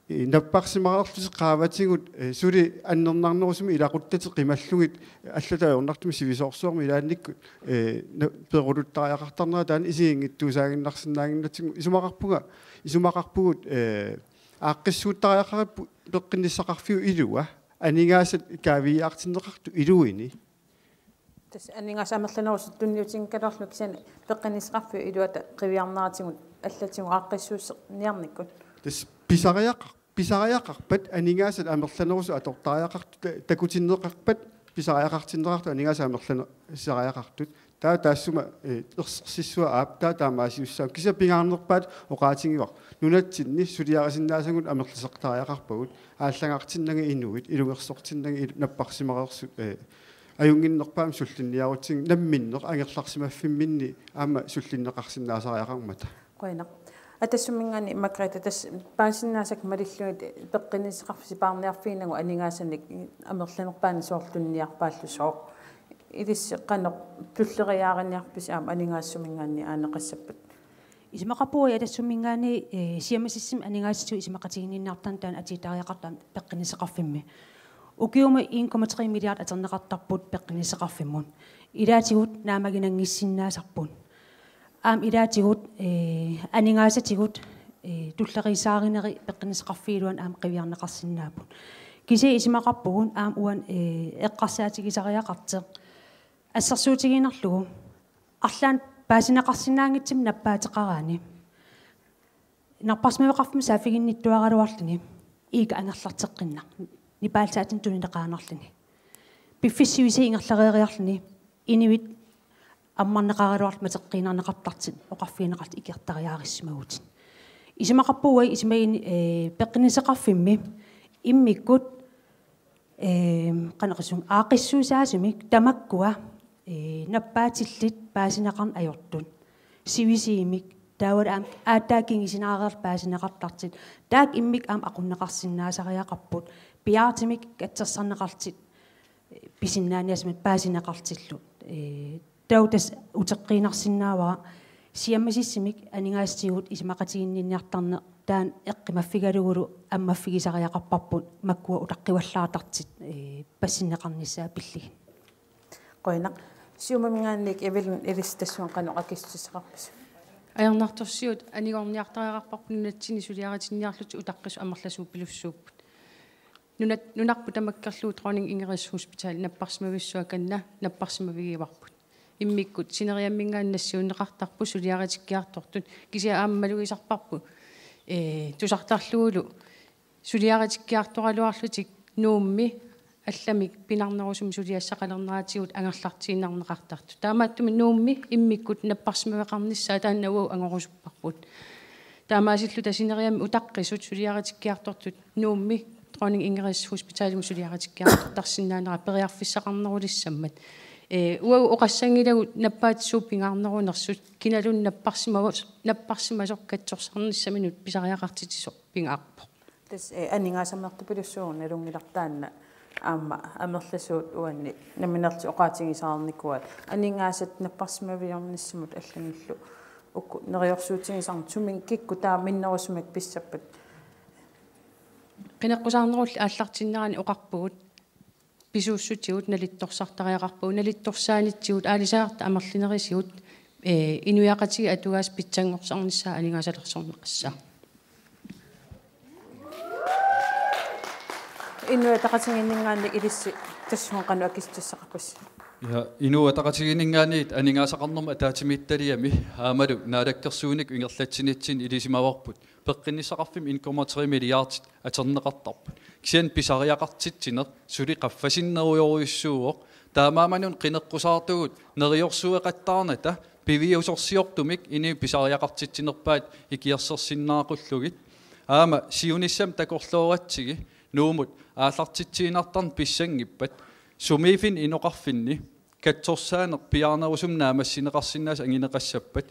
eh, napparsimareerlutik qaavatigut, eh, suli annernarnerusumik ilaquttatik qimallugit allatut ajornartumik sivisoorsuarmik ilaannikkut, eh, na-, peruluttariaqartarnera taanna isiginngitsuusaaginnarsinnaannginnatsigu isumaqarpunga, isumaqarpugut, eh, aaqqissuuttariaqaripput peqqinnissaqarfiup ilua aningaasat kaaviiaartinneqartut iluini. Tassa aningaasat amerlanerusut tunniutinngikkaluarlugit kisianni peqqinnissaqarfiup iluata qiviarneratigut allatigut aaqqissuusserniarnikkut. Tassa pisariaqar-, pisariaqarpat aningaasat amerlanerusut atortariaqartut ta-, takutinneqarpat pisariaqartinneqartut aningaasat amerlaner-, pisariaqartut. Taava taassuma, eh, ersersissua aap, taava taamaasiussaammat. Kisianni pingaarnerpaat oqaatigivara. Nunatsinni suliarisinnaasagut amerlisoqartariaqarpagut. Aallagartinnagit inuit, ilungersortinnagit il-, napparsimareersut, eh, ajunnginnerpaamik sullinniarutsigit namminneq angerlarsimaffimminni aamma sullinneqarsinnaasariaqarmata. Qujanaq. Atassaminngaanniit Margrethe, tassa paasinnaasakka malillugit peqqinnissaqarfik sipaarniarfiginagu aningaasanik amerlanerpaanik soorlu tuniniarpaallusooq. Ilissi qanoq tulleriiaariniarpisi aamma aningaasat suminngaanniit aaneqassappat? Isumaqarpunga Atassaminngaanniit, eh, siammasissumik aningaasatigut isumaqatiginninniartarneq taanna atuuttariaqartoq aamma peqqinnissaqarfimmi. Ukiumut en komma tre milliard atorneqartarput peqqinnissaqarfimmut. Ilaatigut naammaginanngissinnaasarput. Aamma ilaatigut, eh, aningaasatigut, eh, tulleriiaarinerit peqqinnissaqarfiup iluani aamma qiviarneqarsinnaapput. Kisianni isumaqarpugut aamma uani, eh, eqqarsaatigisariaqartoq. Assersuutigiinnarlugu arlaannik paasineqarsinnaanngitsumik nappaateqaraanni. Napparsimaveqarfimmut saaffiginnittuaraluarluni iikkap angerlarteqqinnaq. Nipaaltaatinik tunineqaannarluni. Piffissap sivisii ingerlareeriarluni inuit ammarneqaraluarlutik mateqqiinnarneqartartut oqarfigineqartut ikiortariaarussimaguit. Isumaqarpunga isumaginni, eh, peqqinnissaqarfimmi immikkut, eh, qanoq oqassuunga aaqqissuussaasumik tamakkua, eh, nappaatillit paasineqarneq ajortut. Sivisuumik taavalu aamma aatsaat kingusinaareerlutik paasineqartartut. Taakku immikkut aamma aqunneqarsinnaasariaqarput. Piaartumik katsorsarneqartut. Pisinnaaniassamanik paasineqartullu. Eh, taava tassa uteqqiinnarsinnaavara siammasissumik aningaasatigut isumaqatiginninniartarneq taanna eqqumaffigalugulu ammaffigisariaqarparput makkua utaqqivallaartartut, eh, passinneqarnissaat pillugit. Qujanaq. Siumuminngaanniit Evelyn, ilissi tassunga qanoq akissutissaqarpisi? Ajornartorsiut anigorniartariaqarparput nunatsinni suliaritinniarlutik utaqqisut amerlasuuppilussuupput. Nunat-, nunarput tamakkerlugu Dronning Ingridip Hospital napparsimavissuakanna napparsimavigivarput. Immikkut sineriamminngaanniit nassiunneqartarput suliaritikkiartortut kisianni aamma malugisarparput, eh, tusartarlugulu suliaritikkiartoraluarlutik Nuummi allamik pinarnerusumik suliassaqalerneratigut angerlartiinnarneqartartut. Taamaattumik Nuummi immikkut napparsimaveqarnissaa taanna uagut angorusupparput. Taamaasilluta sineriammi utaqqisut suliaritikkiartortut Nuummi Dronning Ingridip Hospitalimut suliaritikkiartortarsinnaanera periarfissaqarnerulissammat. Ee, uagut oqassanngilagut nappaatit suut pingaarnerunersut, kinaluunniit napparsimava-, napparsimasoq katsorsarnissaminut pisariaqartitsisoq pingaarpoq. Tassa, ee, aningaasameertupilussuuvoq, nalunngilarput taanna aamma amerlasuut uanni nammineerlutik oqaatigisaarnikuuaat. Aningaasat napparsimaviornissamut allanullu uku neriorsuutigisarneq, suminnga kikkut taava minnerusumik pissappat? Qineqqusaarnerulli aallartinnerani oqarpugut, pisuussutigut nalittorsartariaqarpagut, nalittorsaanitsigut, aalisagaq amerlinerisigut, ee, inuiaqatigiit atugaasa pitsanngorsarnissaa aningaasalersorneqassaaq. Inuit Ataqatigiinninngaanniit ilissi tassunga qanoq akissutissaqarpisi? Ja, Inuit Ataqatigiinninngaanniit aningaasaqarnermut ataatsimiititaliami aammalu naalakkersuinikkut ingerlatsinitsinni ilisimavarput peqqinnissaqarfimmi en komma tre milliardit atorneqartarput. Kisianni pisariaqartitsineq suli qaffasinnerujorujussuuvoq. Taamaammat una qineqqusaartugut neriorsueqattaarnata piviusorsiortumik inuit pisariaqartitsinerpaat ikiorsersinnaaqullugit. Aamma siunissami takorlooratsigit Nuummut aallartitsiinnartarneq pissanngippat, sumiiffinni inoqarfinni katsorsaaneq piaarnerusumik naammassineqarsinnaasut angineqassappat,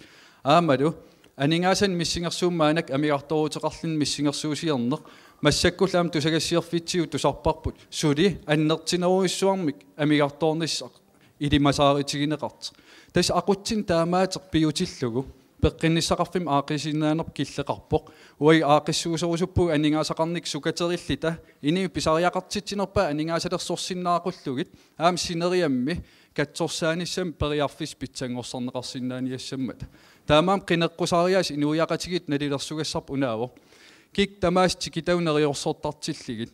aammalu aningaasanik missingersuumik maannakkut amigartooruteqarluni missingersuusiorneq, massakkullu aamma tusagassiorfitsigut tusarparput suli annertunerujussuarmik amigartoornissaq ilimasaarutigineqartoq. Tassa aqutsinnut taamaateq piutillugu peqqinnissaqarfimmi aaqqiisinnaanerput killeqarpoq. Uagut aaqqissuussorusuppugut aningaasaqarnikkut sukaterillutalu, inuit pisariaqartitsinerpaat aningaasalersorsinnaaqullugit, aamma sineriammi katsorsaanissamik periarfissat pitsanngorsarneqarsinnaaniassammata. Taamaammat qineqqusaariaaseq inuiaqatigiit nalilersugassarput unaavoq: kikkut tamaasa tikitagut neriorsortartillugit,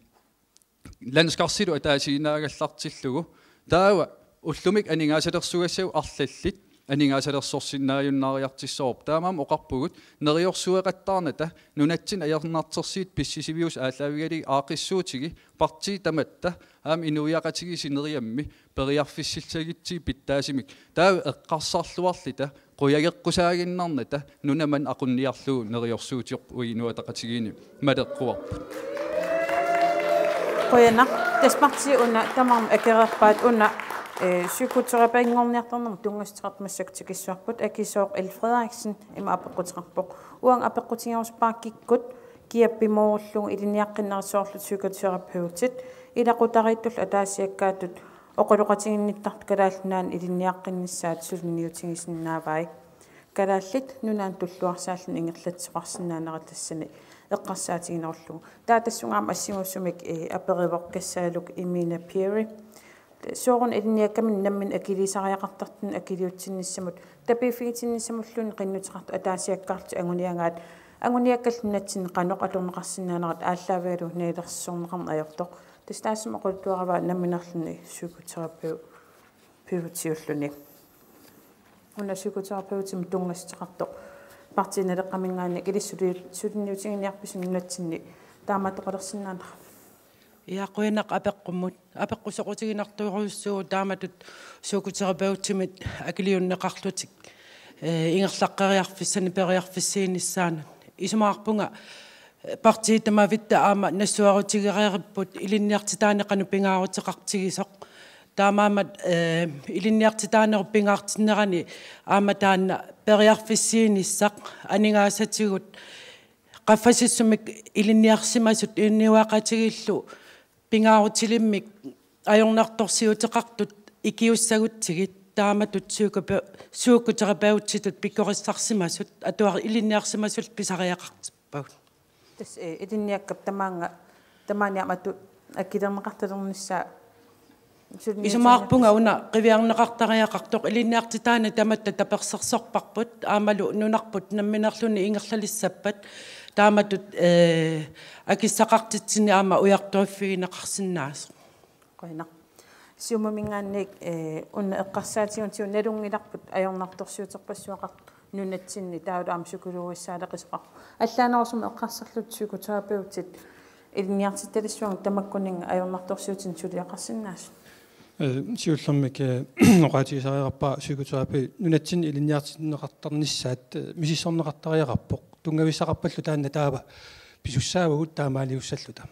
landskarsilu ataasiinnaagallartillugu. Taava ullumikkut aningaasalersugassagut arlallit aningaasalersorsinnaajunnaariartussaavoq. Taamaammat oqarpugut neriorsueqattaarnata nunatsinni ajornartorsiutit pissisiviusut aallaavigalugit aaqqissuutigut partiit tamatta aamma inuiaqatigiit sineriammi periarfississagutsigit pitsaasumik. Taava eqqarsarluarluta qujageqqusaaginnarnata nuna manna aqunniarlugu neriorsuutigaarput, uagut Inuit Ataqatigiinni maleqquarput. Qujanaq. Tassa partiit una tamarmik akereerpaat, una, eh, psykoterapinngorniartarnermut tunngassuteqartut massakkut tikissavarput, akisooq L. Frederiksen ima apeqquteqarpoq. Uanga apeqqutigerusuppara kikkut kiappimoorullugit ilinniaqqinnerit soorlu psykoterapeutit ilaqutariittullu ataasiakkaatut oqaloqatiginnittartut Kalaallit Nunaanni ilinniaqqinnissaat suliniutigisinnaavai. Kalaallit Nunaanni Tulluarsaalluni ingerlatsisoqarsinnaanerat tassani eqqarsaatiginerullugu. Taava tassunga aamma assingusumik, eh, aperivoq Kassaaluk Imina Peary: Sooruna ilinniakkaminni nammineq akiliisariaqartartunut akiliutsinnissamut tapiiffigitinnissamulluunniit qinnuteqartut ataasiakkaarlutik anguniagaat, anguniakkallu nunatsinni qanoq atorneqarsinnaanerat aallaavigalugu nalilersorneqarneq ajortoq. Tassa taassuma oqaluttuaravaa nammineerluni psykoterapeut- -peutiulluni. Una psykoterapeutimik tunngassuteqartoq Partii Naleqqaminngaanniit ilissi suli-, suliniutiginiarpisi nunatsinni taamaattoqalersinnaanera? Ja, qujanaq apeqqummut. Apeqqut soqutiginartorujussuuvoq taamatut psykoterapeutimit akiliunneqarlutik, eh, ingerlaqqeriarfissanik periarfissiinissaanut. Isumaqarpunga, eh, partiit tamavitta aamma nassuerutigereeripput ilinniartitaaneq qanoq pingaaruteqartigisoq. Taamaammat, eh, ilinniartitaanerup pingaartinnerani aamma taanna periarfissiinissaq, aningaasatigut qaffasissumik ilinniarsimasut inuiaqatigiillu pingaarutilimmik ajornartorsiuteqartut ikiussagutsigit taamatut psykope-, psykoterapeutitut pikkorissarsimasut atuar-, ilinniarsimasullu pisariaqartippagut. Tassa, eh, ilinniakkap tamaanga, tamaani aamma atu-, akilerneqartalernissaa suliniutiginiarpisi? Isumaqarpunga una qiviarneqartariaqartoq, ilinniartitaaneq tamatta tapersersorparput aammalu nunarput nammineerluni ingerlalissappat taamatut, eh, akissaqartitsinni aamma ujartuiffigineqarsinnaasoq. Qujanaq. Siumuminngaanniit, eh, una eqqarsaatigut, nalunngilarput ajornartorsiuterpassuaqartoq nunatsinni, taavalu aamma psykologissaaleqisoqarpoq. Allaanerusumik eqqarsarlutit psykoterapeutit ilinniartitalissuanngitsut tamakkuninnga ajornartorsiutinik suliaqarsinnaasut? Eh, siullermik, eh, oqaatigisariaqarpara psykoterapi nunatsinni ilinniartinneqartarnissaat, eh, misissorneqartariaqarpoq. Tunngavissaqarpallu taanna taava pisussaavagut taamaaliussalluta.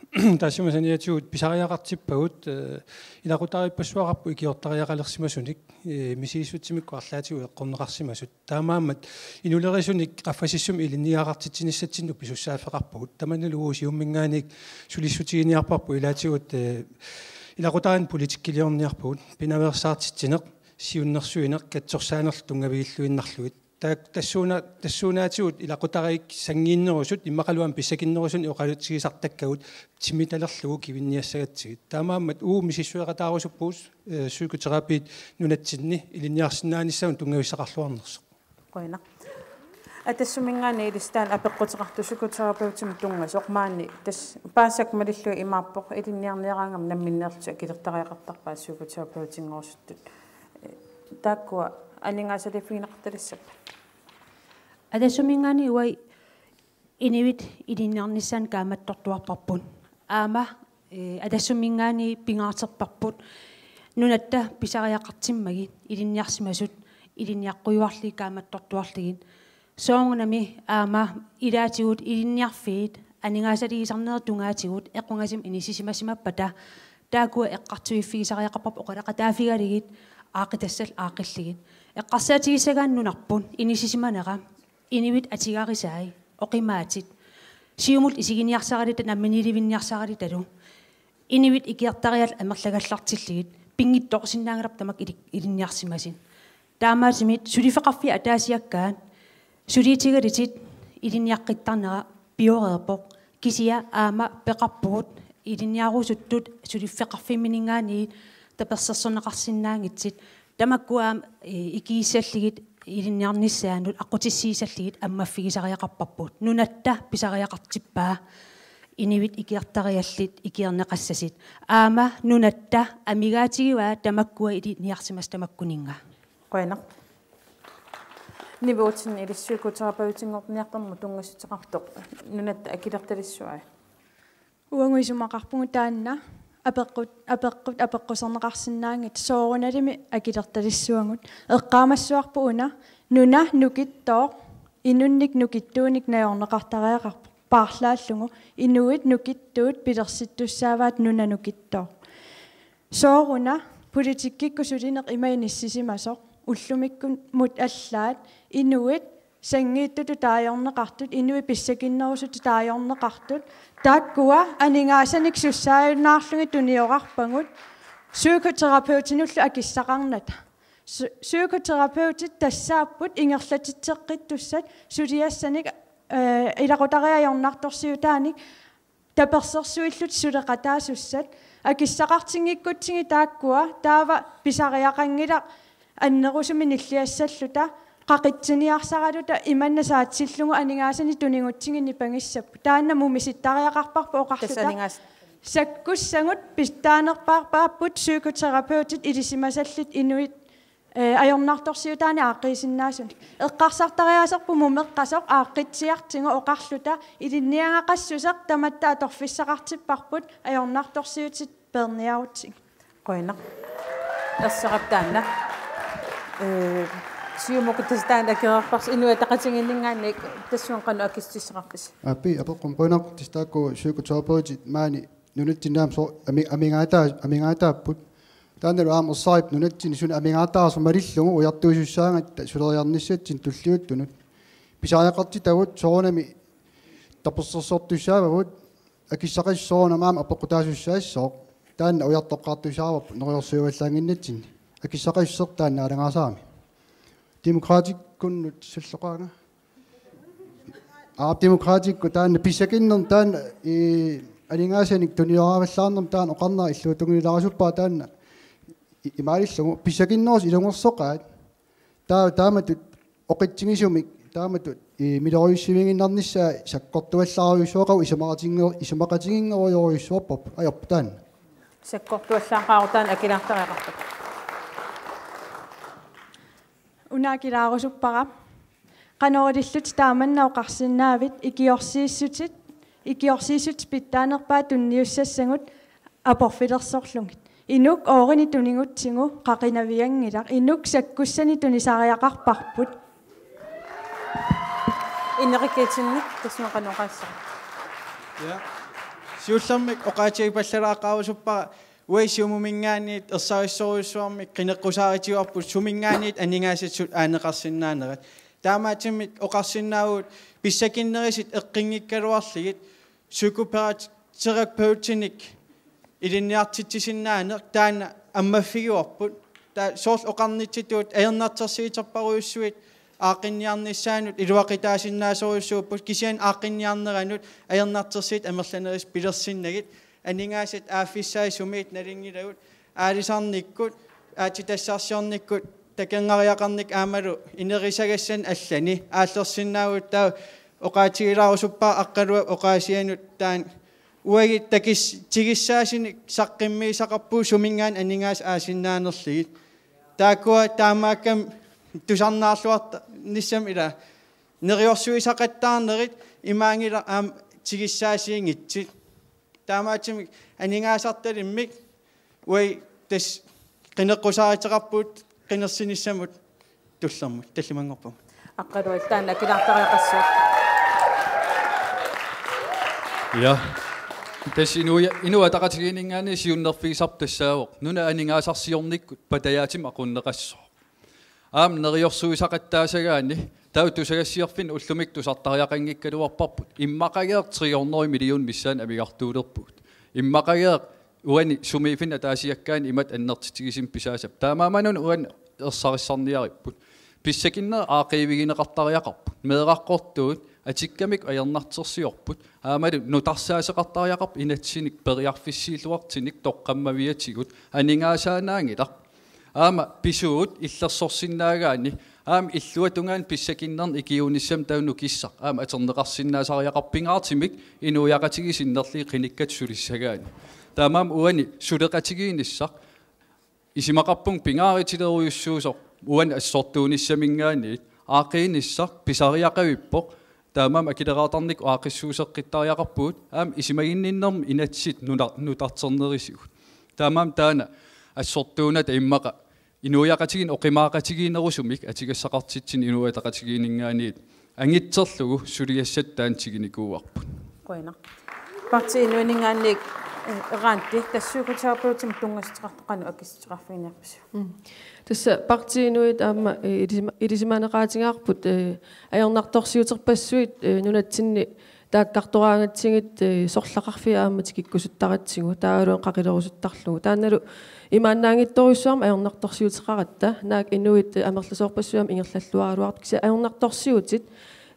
Taassuma saniatigut pisariaqartippagut, eh, ilaqutariippassuaqarpoq ikiortariaqalersimasunik, eh, misissutsimikkut arlaatigut eqqorneqarsimasut. Taamaammat inulerisunik qaffasissumik ilinniagaqartitsinissatsinnut pisussaaffeqarpugut. Tamannalu uagut Siumuminngaanniit sulissutiginiarparput ilaatigut, eh, ilaqutariinnut politikkiliorniarpugut. Pinaveersaartitsineq, siunnersuineq, katsorsaanerlu tunngavigilluinnarlugit. Ta-, tassuuna-, tassuunaatigut ilaqutariit sanngiinnerusut, immaqaluunniit pissakinnerusunik oqalutsigisartakkagut timitalerlugu kivinniassagatsigit. Taamaammat uagut misissueqataarusuppugut, eh, psykoterapiit nunatsinni ilinniarsinnaanissamut tunngavissaqarluarnersoq. Qujanaq. Atassaminngaanniit ilissi taanna apeqquteqartoq psykoterapeutimut tunngasoq maani tassa paasisakka malillugit imaappoq ilinniarniaraangama namminneerlutik akilertariaqartarpaat psykoterapeutinngorusuttunut. Taakkua aningaasaliiffigineqartalissappat? Atassaminngaanniit uagut inuit ilinniarnissaannut kaammattortuarparput. Aamma, eh, Atassaminngaanniit pingaarterparput nunatta pisariaqartimmagit ilinniarsimasut ilinniaqqujuarlugit kaammattortuarlugit. Soorunami aamma ilaatigut ilinniarfiit aningaasaliisarnerit tungaatigut equngasumik inissisimasimappata taakkua eqqartuiffigisariaqarparput oqaloqataaffigalugit aaqqitassat aaqqillugit. Eqqarsaatigissagaanni nunarput inissisimanera inuit atugarisai, oqimaatit, siumut isiginiarsaraluta namminiilivinniarsaralutalu, inuit ikiortariallit amerlagallartillugit, pinngitsoorsinnaanngilarput tamakku ili-, ilinniarsimasut. Taamaattumik suliffeqarfiit ataasiakkaat, suliutigalutit ilinniaqqittarnera pioreerpoq, kisianni aamma peqarpugut ilinniarusuttut suliffeqarfimmininngaanniit tapersersorneqarsinnaanngitsut, tamakku aamma, eh, ikiussallugit ilinniarnissaannut aqqutissiuussallugit ammaffigisariaqarparput. Nunatta pisariaqartippaa inuit ikiortariallit ikiorneqassasut. Aamma nunatta amigaatigivaa tamakkua ilinniarsimasut tamakkuninnga. Qujanaq. Nivi Olsen, ilissi psykoterapeutinngorniartarnermut tunngassuteqartoq, nunatta akilertalissuai? Uagut isumaqarpugut taanna apeqqut-, apeqqut-, apeqquserneqarsinnaanngitsut soorunalimi akilertalissuagut. Eqqaamassavarput una nuna nukittooq inunnik nukittuunik najorneqartariaqarpoq paarlaallugu inuit nukittuut pilersittussaavaat nuna nukittooq. Sooruna politikkikkut sulineq ima inissisimasoq ullumikkumut allaat inuit sanngiittutut taajorneqartut, inuit pissakinnerusutut taajorneqartut, taakkua aningaasanik sussaajunnaarlugit tuniorarpagut psykoterapeutinullu akissaqarnata. Psy-, psykoterapeutit tassaapput ingerlatitseqqittussat suliassanik, eh, ilaqutariit ajornartorsiutaanik tapersersuillutik suleqataasussat, akissaqartinngikkutsigit taakkua taava pisariaqanngilaq annerusumik nilliassalluta qaqitsiniarsaraluta imanna saatsillugu aningaasanik tunigutsigit nipangissapput. Taanna mumisittariaqarparput oqarluta. Tassa aningaas- Sakkussagut pitsaanerpaarpaapput psykoterapeutit ilisimasallit inuit, eh, ajornartorsiutaanik aaqqiisinnaasunik. Eqqarsartariaaserput mumeqqasoq aaqqitsiartigu oqarluta ilinniagaqassuseq tamatta atorfissaqartipparput ajornartorsiutit peerniarutsigit. Qujanaq. Erseqqap taanna. Eh, Siumukkut tassa taanna akereerparsi, Inuit Ataqatigiinninngaanniit tassunga qanoq akissutissaqarpisi? Aappi, apeqqut qujanaq. Tassa taakku psykoterapeutit maani nunatsinni aamma so-, ami-, amigaataa-, amigaattaapput. Taannalu aamma ersarippoq nunatsinni suna amigaataarsoq malillugu ujartuisussaagatta suleriarnissatsinnut tulliuttunut. Pisariaqartitagut soorunami tapersersortussaavagut, akissaqassuseq soorunami aamma apeqqutaasussaassaaq. Taanna ujartoqqaartussaavarput neriorsuivallaannginnatsinni. Akissaqassuseq taanna alangaasarami. Demokraatikkunnut sulloqaanga. Aap, Demokraatikkut taanna pissakinnermut taanna, ii, aningaasanik tunioravallaarnermut taanna oqarnera illuatungililaarsuppara taanna i-, imaalillugu pissakinnerusoq ilungersoqaat. Taa-, taamatut oqitsigisumik, taamatut, ii, miloriussiviginnarnissaa sakkortuallaarujussuaqaaq isumaqatiginnge-, isumaqatiginngerujorujussuarparput. Ajorput taanna. Sakkortuallaaqaaq taanna akilaartariaqartoq. Una akilaarusuppara. Qanoq ilillutit taamanna oqarsinnaavit ikiorsiissutit, ikiorsiissutit pitsaanerpaat tunniussassagut aporfilersorlugit. Inuk oorinik tunigutsigu qaqinavianngilaq. Inuk sakkussanik tunisariaqarparput. Inerikiitsinni tassunga qanoq oqaassava? Ja. Siullermik oqaatigipallalaaqarusuppara uagut Siumuminngaanniit ersarissorujussuarmik qineqqusaarutigaarput suminngaanniit aningaasatut aaneqarsinnaanerat. Taamaattumik oqarsinnaavugut pissakinnerusut eqqunngikkaluarlugit psykoterapeutinik ilinniartitsisinnaaneq taanna ammaffigivarput. Taava soorlu oqarnitsitut ajornartorsiuterparujussuit aaqqinniarnissaannut iluaqutaasinnaasorujussuupput, kisianni aaqqinniarneranut ajornartorsiut amerlanerusut pilersinnagit. Aningaasat aaffissaat sumiit nalunngilagut, aalisarnikkut, aatsitassarsiornikkut takornariaqarnikkut aammalu ineriartorneqarnissaanut allani aallersinnaavugut. Taava oqaatigilaarusuppara Aqqaluap oqaasianut taanna uagut takis-, tigussaasunik saqqummiussaqarpugut suminngaanniit aningaasat aasinnaanerlugit. Taakkua taamaakkami tusarnaarluartarnissamut, ila neriorsuisaqattaarnerit imaanngilaq aamma tigussaasuunngitsut. Taamaattumik aningaasartalimmik uagut tassa qineqqusaaruteqarpugut qinersinissamut tullermut, tallimanngorpugut. Aqqaluaq, taanna akilaartariaqassuugut. Ja. Tassa Inuia-, Inuit Ataqatigiinninngaanniit siunnerfigisarput tassaavoq nunap aningaasarsiornikkut patajaatsumik aqunneqassasoq. Aamma neriorsuisaqattaassagaanni taava tusagassiorfinnut ullumikkut tusartariaqanngikkaluarparput immaqageeq tre hundrede million missaanni amigartuulerpugut. Immaqageeq uani sumiiffinni ataasiakkaani imatut annertutigisumik pisaassappat. Taamaammat una uani ersarissarniaripput. Pissakinnerit aaqqiivigineqartariaqarput. Meeraqqortuut atukkamikku ajornartorsiorput. Aammalu nutarsaasoqartariaqarpoq inatsisinik periarfissiilluartunik toqqammaviatigut aningaasaannaanngilaq. Aamma pisuut illersorsinnaagaanni aamma illuatungaani pissakinnernik ikiuunissamut taava nukissaq aamma atorneqarsinnaasariaqarpoq, pingaartumik inuiaqatigiit sinnerlugit qinikkat sulissagaanni. Taamaammat uani suleqatigiinnissaq isumaqarpunga pingaarutilerujussuusoq uani assortuunissaminngaanniit. Aaqqiinissaq pisariaqavippoq, taamaammat akileraartarnikkut aaqqissuusseqqittariaqarpugut aamma isumaginninnermut inatsisit nuna-, nutarternerisigut. Taamaammat taanna assortuunata immaqa inuiaqatigiinni oqimaaqatigiinnerusumik atugassaqartitsineq Inuit Ataqatigiinninngaanniit angutserlugu suliassat taanna tigunikuuarput. Qujanaq. Partii Inuuninngaanniit, eh, Randi, tassa psykoterapeutimik tunngassuteqartoq qanoq akissuteqarfiginiarpisiuk? Mm. Tassa Partii Inuit aamma, eh, ilisima-, ilisimaneqaatigaarput, eh, ajornartorsiuterpassuit, eh, nunatsinni taakkartoraangatsigit, eh, sorlaqarfiit aamma tikikkusuttaratsigu, taavalu qaqilerusuttarlugu. Taannalu imaannaanngitsorujussuarmik ajornartorsiuteqaratta, naak inuit, eh, amerlasoorpassuit aamma ingerlalluaraluartut, kisianni ajornartorsiutit,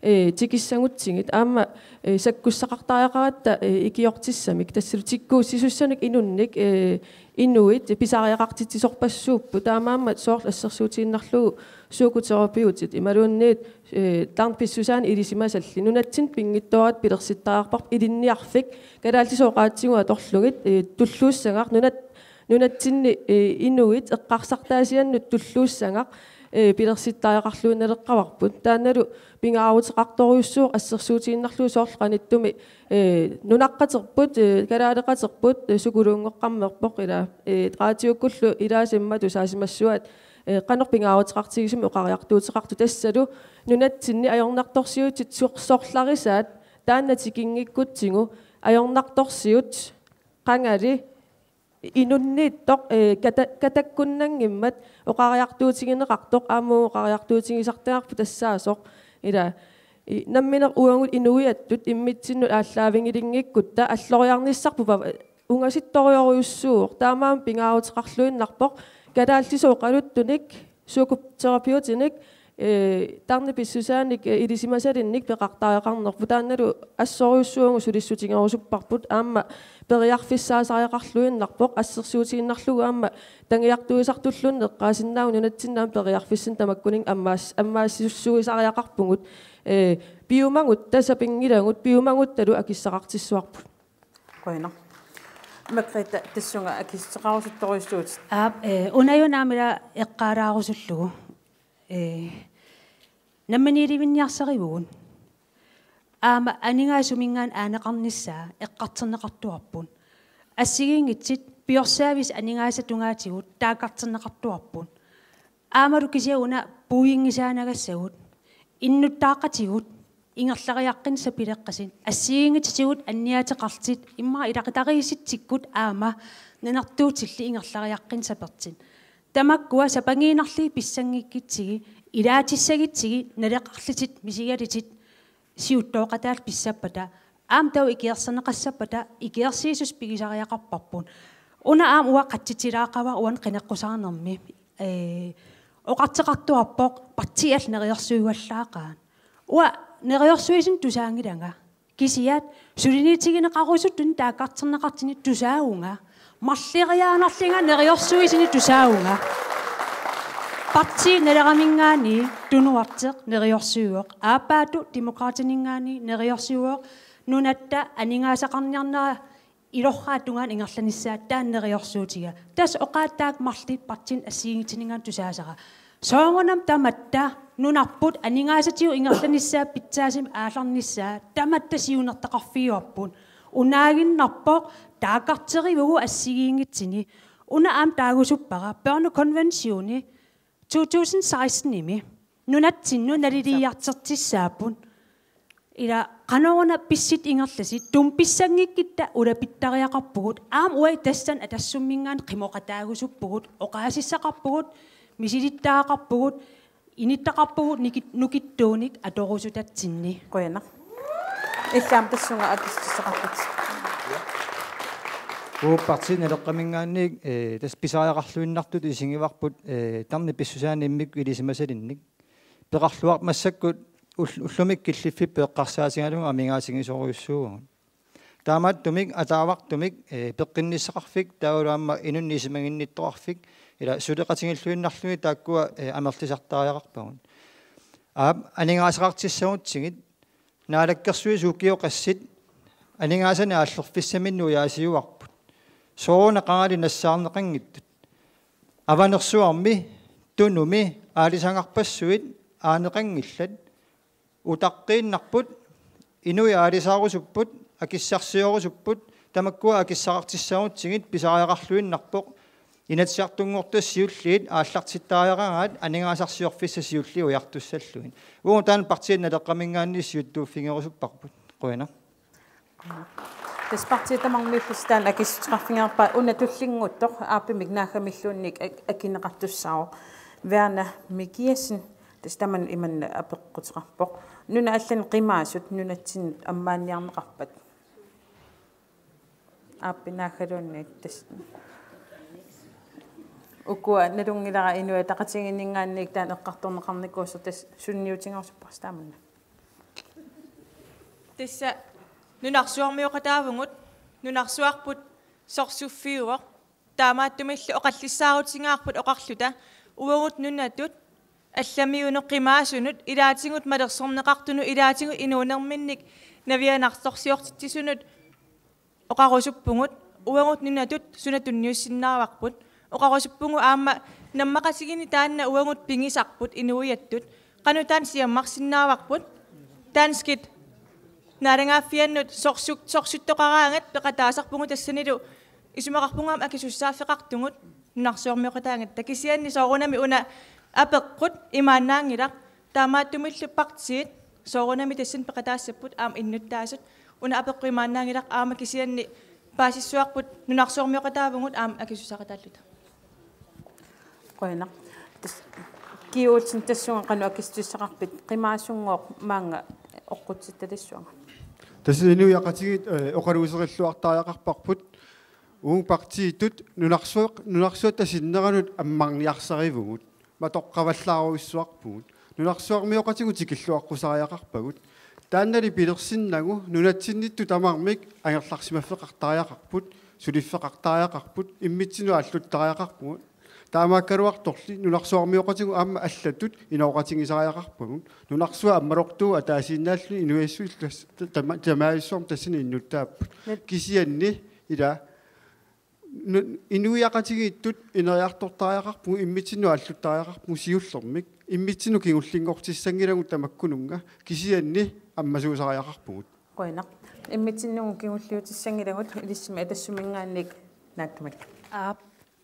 eh, tikissagutsigit aamma, eh, sakkussaqartariaqaratta, eh, ikiortissamik, tassalu tikkuussisussanut inunnik, eh, inuit pisariaqartitsisorpassuupput, taamaammat soorlu assersuutigiinnarlugu psykoterapeutit imaluunniit, eh, taanna pissusaanik ilisimasallit. Nunatsinni pinngitsooratik pilersittariaqarparput ilinniarfik, kalaallisut oqaatsigut atorlugit, eh, tulluussagaq nunat-, nunatsinni, eh, inuit eqqarsartaasiannut tulluussagaq, eh, pilersittariaqarluinnaleqqaarparput. Taannalu pingaaruteqartorujussuuvoq assersuutigiinnarlugu soorlu qanittumi, eh, nunaqqaterput, eh, kalaaleqaterput, eh, sukuluunngoqqammerpoq, ila, eh, raatiukkullu ilaasa immaqa tusaasimassuaat, eh, qanoq pingaaruteqartigisumik oqariartuuteqartoq, tassalu nunatsinni ajornartorsiutit sor-, sorlarisaat taanna tikinngikkutsigu ajornartorsiut qangali inunniittoq, eh, kata-, katakkunnanngimmat oqariartuutigineqartoq, aamma oqariartuutigisartagarput tassaasoq. Ila, i-, nammineq uagut inuiattut immitsinnut aallaaviginngikkutta alloriarnissarput pava-, ungasittorujorujussuuvoq. Taamaammat pingaaruteqarluinnarpoq kalaallisut oqaluttunik, psykoterapeutinik, eh, tarnip pissusaanik, eh, ilisimasalinnik peqartariaqarnerput. Taannalu assorujussuuvugut sulissutigerusupparput, aamma periarfissaasariaqarluinnarpoq, assersuutigiinnarlugu aamma tagiartuisartulluunniit eqqaasinnaavugut nunatsinni aamma periarfissanik tamakkuninnga ammaas-, ammaassissuisariaqarpugut, eh, piumagutta sapinngilagut, piumaguttalu akissaqartissavarput. Qujanaq. Margrethe, tassunga akissuteqarusuttorujussuutit. Aap, eh, una una aamma ila eqqaalaarusullugu. Eh, namminiilivinniarsarivugut. Aamma aningaasat suminngaanniit aaneqarnissaa eqqartorneqartuarput. Assigiinngitsut piorsaavissi aningaasat tungaatigut taakkartorneqartuarput. Aammalu kisianni una puiunngisaanagassagut, innuttaaqatigut, ingerlariaqqinnut sapileqqasut, assigiinngitsutigut anniaateqartut immaqa ilaqutariissitsikkut aamma nanertuutillit ingerlariaqqinnut sapertut. Tamakkua sapangiinnarlugit pissanngikkutsigu, ilaatissagutsigit naleqarlutit misigalutit siuttooqataallu pissappata, aamma taava ikiorserneqassappata ikiorsiissuseq pigisariaqarparput. Una aamma uanga qatsutilaaqavara uani qineqqusaarnermi. Ee, oqartoqartuarpoq partiit allat neriorsuivallaaqaat. Uanga neriorsuisunut tusaanngilanga. Kisianni suliniutigineqarusuttunut taakkartorneqartunut tusaavunga. Marloriaannarlunga neriorsuisunut tusaavunga. Partii Naleraminngaanniit tunuartoq neriorsuivoq. Aappaatut Demokraatininngaanniit neriorsuivoq. Nunatta aningaasaqarniarnera ilorraap tungaanut ingerlanissaa taanna neriorsuutiga. Tassa oqaatigaakka marluk partiinut assigiinngitsuninngaanniit tusaasara. Soorunami tamatta nunarput aningaasatigut ingerlanissaa pitsaasumik aallarnissaa tamatta siunertaqarfigaarput. Unaaginnarpoq taakkartorivugut assigiinngitsuni. Una aamma taagusuppara børnekonventioni to tusind seksten-imi nunatsinnut naliliiartortussaapput. Ila qanoruna pissutsit ingerlasut, tunuarpissanngikkutta ulapittariaqarpugut, aamma uagut tassani Atassumminngaanniit qimoqataagusuppugut, oqaasissaqarpugut, misilittagaqarpugut, inuttaqarpugut nukit-, nukittuunik atorusutatsinnik. Qujanaq. Illit aamma tassunga akissutissaqarputit. Uagut Partii Naleqqaminngaanniit, eh, tassa pisariaqarluinnartutut isigivarput, eh, tarnip pissusaani immikkut ilisimasalinnik. Peqarluarpat massakkut ull-, ullumikkut killiffipput eqqarsaatigalugu amigaatigisorujussuuvugut. Taamaattumik ataavartumik, eh, peqqinnissaqarfik taavalu aamma inunnik isumaginnittoqarfik ila suleqatigilluinnarlugit taakkua, eh, amerlisartariaqarpagut. Aap, aningaasaqartissagutsigit Naalakkersuisut ukioqassut aningaasanik aallerfissaminnut ujaasiuarput. Soorunami qangali nassaarneqanngitsut. Avanersuarmi Tunumi aalisagarpassuit aaneqanngillat. Utaqqiinnarput, inuit aalisaarusupput, akissarsiorusupput, tamakkua akissaqartissagutsigit pisariaqarluinnarpoq. Inatsisartunngortut siulliit aallartittariaqaraat aningaasarsiorfissat siulliit ujartussallugit. Uagut taanna Partii Naleqqaminngaanniit siuttuuffigerusupparput. Qujanaq. Tassa partiit tamarmiullutik taanna akissuteqarfigereerpaat, una tullinnguuttoq aappimik naaggamilluunniit ak-, akineqartussaavoq. Verna Mikiassen, tassa tamanna imanna apeqquteqarpoq. Nunat allanut qimaasut nunatsinnut ammaanniarneqarpat? Aappi naaggaluunniit tassa. Ukua nalunngilara Inuit Ataqatigiinninngaanniit taanna eqqartorneqarnikuusoq, tassa sunniutigerusuppara taamanna. Tassa nunarsuarmioqataavugut, nunarsuarput sorsuffiuvoq, taamaattumillu oqallissaarutigaarput oqarluta uagut nunatut allamiunut qimaasunut, ilaatigut malersorneqartunut, ilaatigut inuunerminnik navianartorsiortitsisunut oqarusuppugut, uagut nunatut suna tunniussinnaavarput. Oqarusuppugut aamma nammaqatigiinni taanna uagut pigisarput inuiattut. Qanoq taanna siammarsinnaavarput? Danskit naalagaaffiannut sorsuk-, sorsuttoqaraangat peqataasarpugut, tassanilu isumaqarpugut aamma akisussaaffeqartugut nunarsuarmioqataagatta. Kisianni soorunami una apeqqut imaannaanngilaq, taamaattumillu partiit soorunami tassani peqataassapput aamma innuttaasut. Una apeqqut imaannaanngilaq aamma, kisianni paasissuarput nunarsuarmioqataavugut aamma akisussaqataalluta. Qujanaq. Tas-, Kiulsin, tassunga qanoq akissutissaqarpit, qimaasunngooq maanga oqqutsitta tassunga? Tassa Inuit Ataqatigiit, eh, oqaluuserilluartariaqarparput. Uagut partiitut nunarsuaq-, nunarsuatta sinneranut ammarniarsarivugut. Matoqqavallaarujussuarpugut. Nunarsuarmioqatigut tikilluaqqusariaqarpagut. Taannali pilersinnagu nunatsinniittut tamarmik angerlarsimaffeqartariaqarput, suliffeqartariaqarput, immitsinnut aalluttariaqarpugut. Taamaakkaluartorli nunarsuarmioqatigut aamma allatut inooqatigisariaqarpagut. Nunarsuaq ammalortuuvoq ataasiinnaalluni inuiassuit tas-, tama-, tamarsuarmi tassani innuttaapput. Kisianni ila nu-, Inuit Ataqatigiittut ineriartortariaqarpugut, immitsinnut aalluttariaqarpugut siullermik. Immitsinnut kingullinngortissanngilagut tamakkununnga, kisianni ammasuusariaqarpugut. Qujanaq. Immitsinnut kingulliutissanngilagut, ilissinnut Atassumminngaanniit Naattumik. Aap,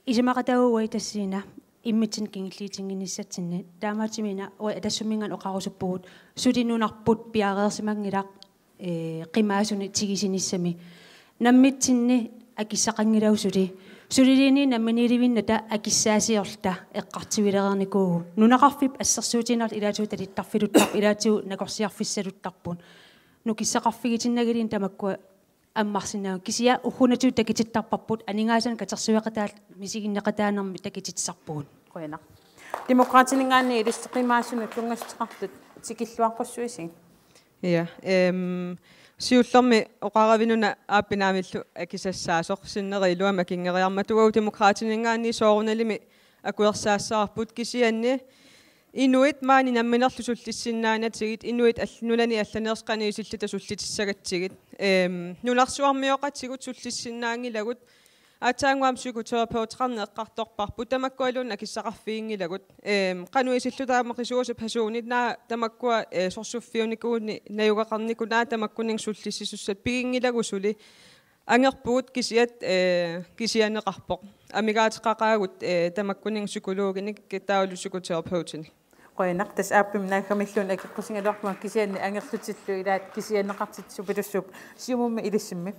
isumaqataavunga tassani immitsinnut kingulliutinnginnissatsinni. Taamaattumik una uagut Atassumminngaanniit oqarusuppugut suli nunarput piareersimanngilaq, ee, qimaasunik tigusinissami. Nammitsinni akissaqanngilagut suli. Suliliinni namminiilivinnata akissaasiorluta eqqartuilereernikuuvugut. Nunaqarfik assersuutigiinnarlugu ilaatigut talittarfiluttarpoq, ilaatigut nakorsiarfissaluttarput. Nukissaqarfigitinnagilluinnarlugu tamakkua ammarsinnaavugut. Kisianni ugguuna takutittarparput, aningaasanik katersueqataal-, misiginneqataanermik takutitsisarpugut. Qujanaq. Demokraatininngaanniit ilissi qimaasunut tunngassuteqartut tikilluaqqussuusigit. Ja, ehm, siullermik oqaravinnuna aap naamillu akisassaasoq sinneri iluamik akunngeriarmata, uagut Demokraatininngaanniit soorunalimi akuersaassavarput, kisianni inuit maani namminerlu sullissinnaanatigit, inuit all-, nunani allaneersut qanoq isilluta sullitissagatsigit. Ehm, nunarsuarmioqatigut sullissinnaanngilagut, aatsaannguaq aamma psykoterapeuteqarneq eqqartorparput, tamakkualuunniit akissaqarfiginngilagut. Ehm, qanoq isilluta aamma ressourcepersonit, naak tamakkua, eh, sorsuffiunikuunik najugaqarnikut, naak tamakkuninnga sullissisussat, piginngilagut suli. Angerpugut kisiat, eh, kisianneqarpoq. Amigaateqaqaagut, eh, tamakkuninnga psykologinik taavalu psykoterapeutinik. Qujanaq, tassa aappimmi naaggamilluunniit akeqqusigaluarpunga, kisianni angerlutillu ilaat kisianneqartitsisupilussuupput. Siumumi ilissimmi.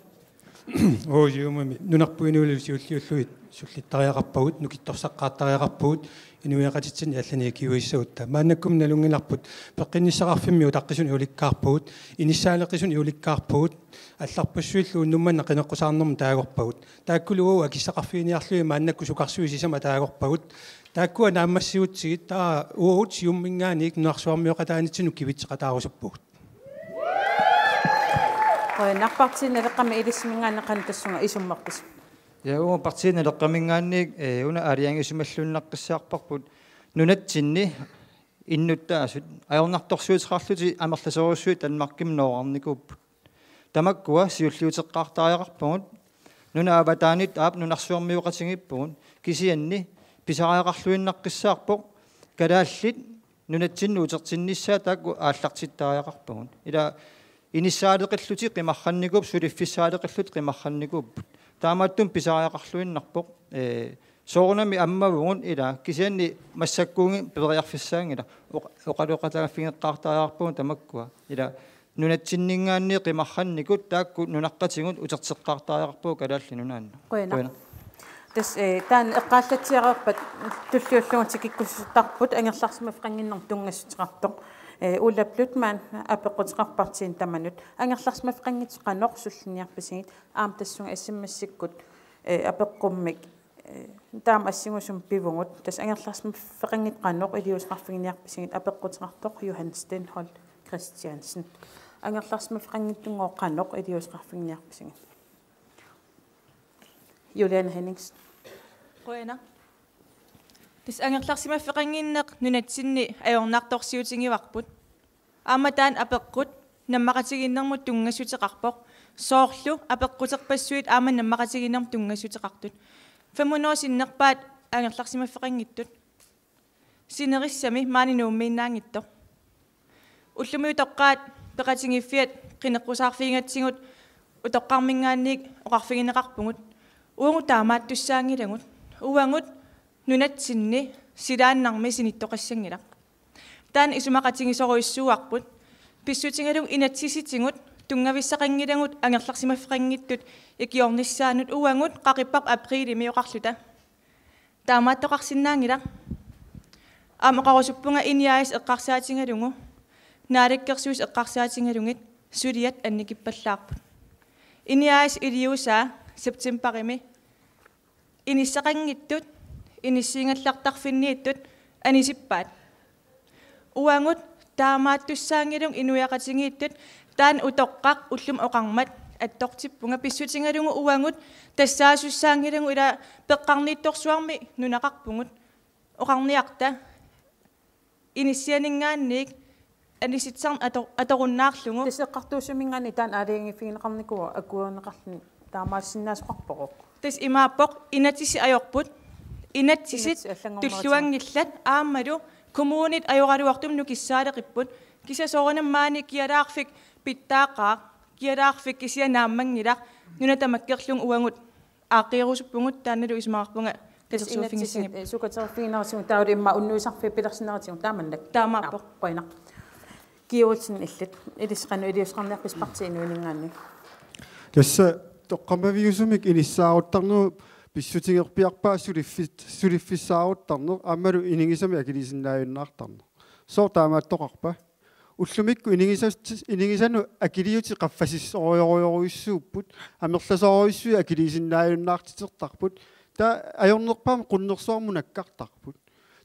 Oo, Siumumi. Nunarput inuillu siulliullugit sullittariaqarpagut, nukittorsaqqaartariaqarpagut, inuiaqatitsinnit allanik ikiuissagutta. Maannakkut nalunngilarput peqqinnissaqarfimmi utaqqisunik ulikkaarpugut, inissaaleqisunik ulikkaarpugut, allarpassuillu unnuk manna qineqqusaarnermut taagorpagut. Taakkulu uagut akissaqarfiginiarlugit maannakkut sukarsuit sisamat taagorpagut. Taakkua naammassigutsigit, taava uagut Siumuminngaanniit nunarsuarmioqataanitsinnut kivitseqataarusuppugut. Qujanaq. Partii Naleqqami ilissiminngaanniit qanoq tassunga isummerpisi? Ja, uagut Partii Naleqqaminngaanniit, eh, una aalajangiisimalluinnaqqissaarparput nunatsinni innuttaasut ajornartorsiuteqarlutik amerlasoorujussuit Danmarkimi noorarnikuupput. Tamakkua siulliuteqqaartariaqarpagut. Nunat avataanit aap nunarsuarmioqatigiippugut. Kisianni pisariaqarluinnaqqissaarpoq kalaallit nunatsinni utertinnissaat taakku aallartittariaqarpagut. Ila inissaaleqillutik qimarrannikuupput, suliffissaaleqillutik qimarrannikuupput. Taamaattumik pisariaqarluinnarpoq, ee, soorunami ammavugut ila, kisianni massakkuugut peroriarfissaanngilaq. Oq-, oqaloqatigiiffigeqqaartariaqarpagut tamakkua. Ila nunatsinninngaanniit qimarrannikut taakku nunaqqatigut uterteqqaartariaqarpagut Kalaallit Nunaannut. Qujanaq. Qujanaq. Tassa, eh, taanna eqqaallatsiareerpat tulliullugu tikikkussuttarput angerlarsimaffeqannginnermut tunngassuteqartoq. Eh, Ulla Blütmann apeqquteqarpoq partiinit tamanut. Angerlarsimaffeqanngitsoq qanoq sullinniarpisigit, aamma tassunga S M S-ikkut, eh, apeqqummik, eh, taama assingusumik pivugut. Tassa angerlarsimaffeqanngitsoq qanoq iliuuseqarfiginiarpisigit, apeqquteqartoq Johan Stenholdt Christiansen. Angerlarsimaffeqanngitsunngooq qanoq iliuuseqarfiginiarpisigit? Juliane Henningsen. Qujanaq. Tassa angerlarsimaffeqannginneq nunatsinni ajornartorsiutigivarput. Aamma taanna apeqqut nammaqatigiinnermut tunngassuteqarpoq. Soorlu apeqquterpassuit aamma nammaqatigiinnermut tunngassuteqartut? Fem hundrede sinnerpaat angerlarsimaffeqanngitsut. Sinerissami maani Nuummiinnaanngitsoq. Ullumi utoqqaat peqatigiiffiat qineqqusaarfigigatsigu utoqqarminngaanniit oqarfigineqarpugut: Uagut taamaattussaanngilagut. Uagut nunatsinni silaannarmi sinittoqassanngilaq. Taanna isumaqatigisorujussuuarput. Pissutigalugu inatsisitigut tunngavissaqanngilagut angerlarsimaffeqanngitsut ikiornissaannut, uagut qaqippoq apriilimi oqarluta. Taamaattoqarsinnaanngilaq. Aamma oqarusuppunga INI A/S eqqarsaatigalugu, Naalakkersuisut eqqarsaatigalugit suliat annikippallaarput. INI A/S iliuusaa septembarimi inissaqanngitsut inissiigallartarfinniittut anisippaat. Uagut taamaattussaanngilagut inuiaqatigiittut. Taanna utoqqaq ullumi oqarmat attortippunga, pissutigalugu uagut tassaasussaanngilagut, ila peqqarniittorsuarmi nunaqarpugut. Oqarniarta inissianinngaanniit anisitsisarneq ator-, atorunnaarlugu. Tassa eqqartuussaminngaanniit taanna aalajangiiffigineqarnikuuvoq akuerineqarluni taamaasinnaasoqarpoq. Tassa imaappoq inatsisit ajorput. Inatsisit, inatsisit allanngornerit tulluanngillat aammalu kommunit ajoraluartumik nukissaaleqipput. Kisianni soorunami maani kialaarfik pitsaaqaaq, kialaarfik kisiat naammanngilaq, nuna tamakkerlugu uagut aaqqerusuppugut, taannalu isumaqarpunga Katersuuffigissagipput. Inatsisit, eh, sukaterfiginerisigut taavalu immaqa unnuisarfiit pilersinnerisigut taamannak. Taamaappoq. Aa, qujanaq. Kiuutsin illit. Ilissi qanoq iliuuseqarniarpisi Partii Inuuninngaanniit? Tassa toqqammaviusumik inissaaruttarnerup pissutigerpiarpaa suliffis-, suliffissaaruttarneq aammalu inigisamik akiliisinnaajunnaartarneq. Sooq taamaattoqarpa? Ullumikkut inigisat-, inigisanut akiliutit qaffasissorujorujorujussuupput, amerlasoorujussuit akiliisinnaajunnaartitertarput, taava ajornerpaamik qunnersuarmut nakkartarput.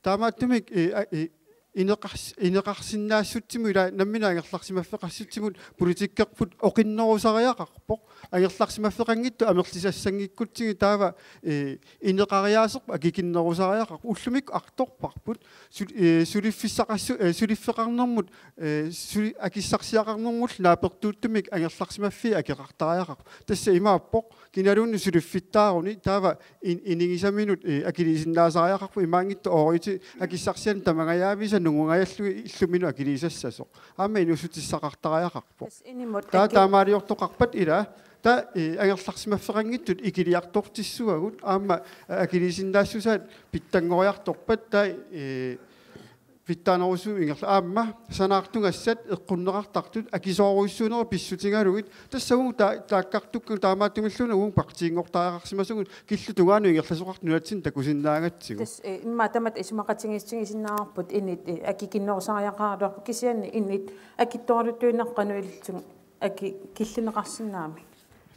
Taamaattumik, eh, a-, eh, ineqars-, ineqarsinnaassutsimut ila nammineq angerlarsimaffeqassutsimut politikkerput oqinnerusariaqarpoq. Angerlarsimaffeqanngitsut amerlisassanngikkutsigu taava, eh, ineqariaaserput akikinnerusariaqarpoq. Ullumikkut artorparput. Sul-, eh, suliffissaqassu-, eh, suliffeqarnermut, eh, suli-, akissarsiaqarnermullu naapertuuttumik angerlarsimaffiit akeqartariaqarput. Tassa imaappoq kinaluunniit suliffittaaruni taava in-, inigisaminut, eh, akiliisinnaasariaqarpoq, imaanngitsoq ooriutit akissarsianik tamangajaavisa nungungajallugit illuminut akiliisassasoq. Aamma inuussutissaqartariaqarpoq. Tassa inimut taava aki- taamaaliortoqarpat ila, taava, eh, angerlarsimaffeqanngitsut ikiliartortissavagut, aamma, eh, akiliisinnaassusaat pitsanngoriartorpat, taava, eh, pitsaanerusukkut ingerla-, aamma sanaartugassat eqqunneqartartut akisoorujussuunerit pissutigalugit, tassa uagut ta-, taakkartukkagut taamaattumilluunniit uagut partiinngortariaqarsimasugut, killitungaanut ingerlasoqartut nunatsinni takusinnaagatsigu. Tassa, eh, immaqa tamatta isumaqatigiissutigisinnaavarput init, eh, akikinnerusariaqaraluarput, kisianni init akitsoraluttuinnarput qanoq ilillugu aki-, killinneqarsinnaammat.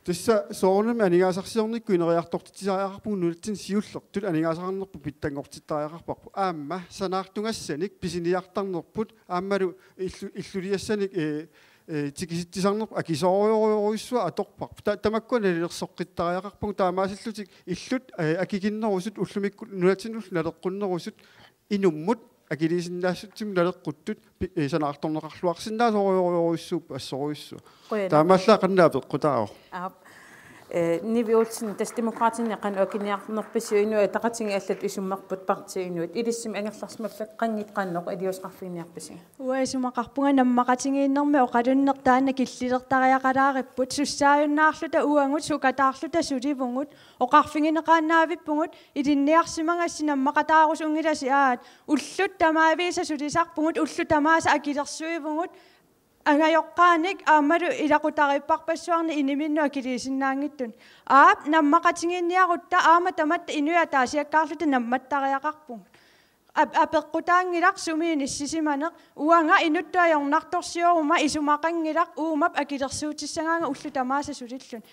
Tassa soorunami aningaasarsiornikkut ineriartortitsisariaqarpugut, nunatsinni siullertut aningaasaqarnerput pitsanngortittariaqarparput. Aamma sanaartugassanik pisiniartarnerput aammalu illu-, illuliassanik, eh, eh, tikisitsisarnerput akisoorujorujussuaq atorparput. Ta-, tamakkua nalilersoqqittariaqarpagut, taamaasillutik illut, eh, akikinnerusut ullumikkut nunatsinnilu naleqqunnerusut inummut akiliisinnaassutsimut naleqquttut pi-, eh, sanaartorneqarluarsinnaasorisorujussuupput assorujussuaq. Qujanaq. Taamaallaat qanoq apeqqutaavoq. Aap. Eh, Nivi Olsen, tassa Demokraatinit qanoq akiniarnerpisiuk, Inuit Ataqatigiit allatut isummerput Partii Inuit, ilissimi angerlarsimaffeqanngitsoq qanoq iliuuseqarfiginiarpisiuk? Uanga isumaqarpunga nammaqatigiinnermi oqalunneq taanna killilertariaqalaaripput, sussaajunnaarluta uagut sukataarluta sulivugut, oqarfigineqaannavippugut, ilinniarsimagassi nammaqataarusunngilasi aat, ullut tamaavisa sulisarpugut, ullut tamaasa akilersuivugut, angajoqqaanik aammalu ilaqutariipparpassuarnik iniminnut akiliisinnaanngitsunik. Aap, nammaqatigiinniarutta aamma tamatta inuit ataasiakkaarluta nammattariaqarpugut. Ap-, apeqqutaanngilaq sumi inissisimaneq, uanga inuttut ajornartorsioruma isumaqanngilaq uumap akilersuutissagaanga ullut tamaasa sulilluni.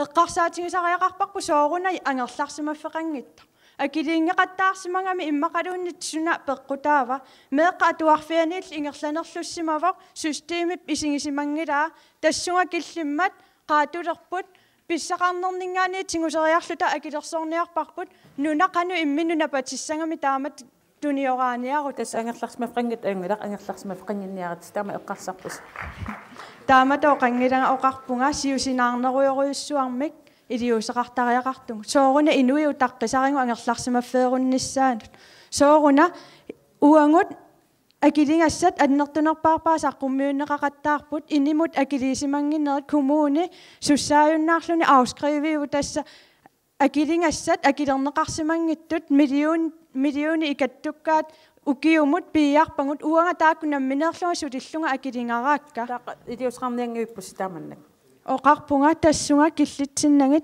Eqqarsaatigisariaqarparput sooruna angerlarsimaffeqanngitsoq. Akiliinngeqattaarsimagami immaqaluunniit suna peqqutaava. Meeqqat atuarfianniillu ingerlanerlussimavoq, systemip isigisimanngilaa, tassunga killimmat qaatulerput, pissaqarnerninngaanniit tiguseriarluta akilersorniarparput, nuna qanoq imminut napatissagami taamatut tunioraaniarutta. Tassa angerlarsimaffeqanngitsoq ajunngilaq, angerlarsimaffeqannginniaritsi, taama eqqarsarpusi. Taamatut oqanngilanga, oqarpunga siusinaarnerujorujussuarmik iliuuseqartariaqartugut. Sooruna inuit utaqqisarigut angerlarsimaffeerunnissaannut. Sooruna uagut akiligassat annertunerpaarpaat saqqummiunneqaqattaarput, inimut akiliisimannginnerit, kommuni sussaajunnaarluni afskriviuvoq, tassa akiligassat akilerneqarsimanngitsut million-, millionit ikattukkaat ukiumut piiarpagut, uanga taakku nammineerlunga sulillunga akiligaraakka. Taava iliuuseqarnianngivippusi taamannak? Oqarpunga tassunga killitsinnagit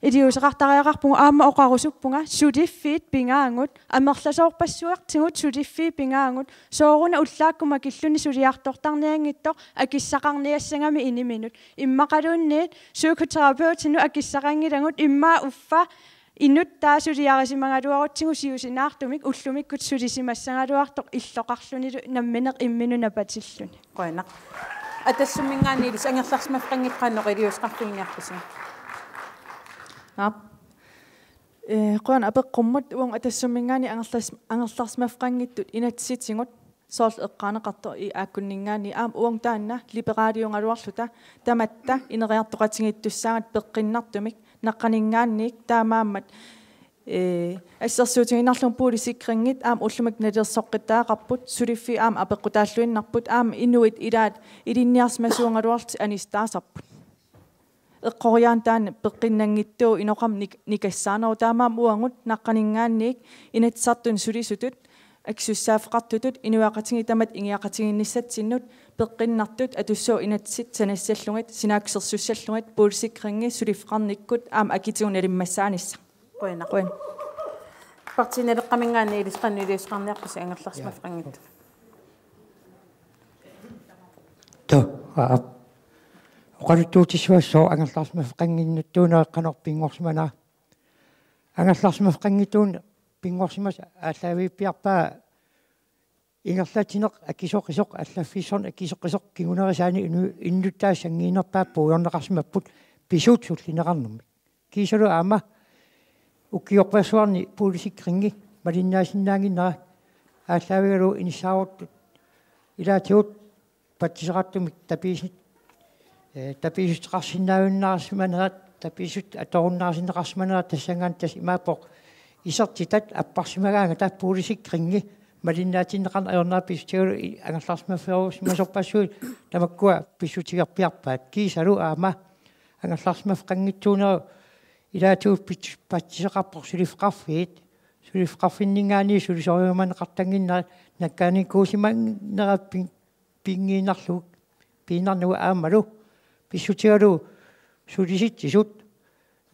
iliuuseqartariaqarpugut, aamma oqarusuppunga suliffiit pingaagut, amerlasoorpassuartigut suliffiit pingaagut, sooruna ullaakkut makilluni suliartortarnianngitsoq akissaqarniassagami iniminut. Immaqaluunniit psykoterapeutinut akissaqanngilagut, immaqa uffa inuttaa suliarisimagaluarutsigu siusinaartumik ullumikkut sulisimassagaluartoq illoqarlunilu nammineq imminut napatilluni. Qujanaq. Atassumminngaanniit ilissi angerlarsimaffeqanngitsoq qanoq iliuuseqarfiginiarpisiuk? Aap. Eh, qujanaq apeqqummut. Uagut Atassumminngaanniit angerlars-, angerlarsimaffeqanngitsut inatsisitigut, soorlu eqqaaneqartoq I A-kkunninngaanniit, aamma uagut taanna liberaaliugaluarluta tamatta ineriartoqatigiittussaagatta peqqinnartumik, naqqaninngaanniit taamaammat, eh, assersuutigiinnarlugu boligsikringit aamma ullumikkut nalilersoqqittariaqarput, suliffiit aamma apeqqutaalluinnarput, aamma inuit ilaat ilinniarsimasuugaluarlutik anisitaasarput. eqqoriaanni taanna peqqinnanngitsoq inoqarmat nik-, nikassaaneruvoq, taamaammat uagut naqqaninngaanniit Inatsisartuni sulisutut akisussaaffeqartutut inuiaqatigiit tamatta ingiaqatigiinnissatsinnut peqqinnartut atussuugut inatsit sanassallugit, sinaakkusersussallugit, politikeringi suliffeqarnikkut aamma akitigut nalimmassaanissaq. Qujanaq. Qujan. Partii Naleqqaminngaanniit Ilissi, qanoq iliuuseqarniarpisi angerlarsimaffeqanngitsumik? Too, aa. Oqaluttuutissavassi sooq angerlarsimaffeqannginnittuuneq qanoq pinngorsimanera. Angerlarsimaffeqanngitsuuneq pinngorsimasoq aallaavigipiarpaa ingerlatsineq akisoqisoq, allaffissorneq akisoqisoq kingunerisaanik inu-, innuttaasut sanngiinnerpaat puigorneqarsimapput pisuut sullineqarnermik. Kiisalu aamma ukiorpassuarni politikeringi malinnaasinnaannginnera aallaavigalugu inissaaruttut ilaatigut patsiseqartumik tapiisut, eh, tapiissuteqarsinnaajunnaarsimanerat, tapiissutit atorunnaarsinneqarsimanerat tassanngaanniit tassa imaappoq isertitat apparsimagaangata politikeringi malinnaatinneqarneq ajornera pissutigalugu i-, angerlarsimaffigerusimasorpassuit tamakkua pissutigerpiarpaat. Kiisalu aamma angerlarsimaffeqanngitsuunerup ilaatigut pits-, patsiseqarpoq suliffeqarfiit. Suliffeqarfinninngaanniit sulisoriumaneqartannginnerat nakkaanikuusimanera pin-, pinngiinnarlugu, piinnarnagu aammalu pissutigalugu sulisitsisut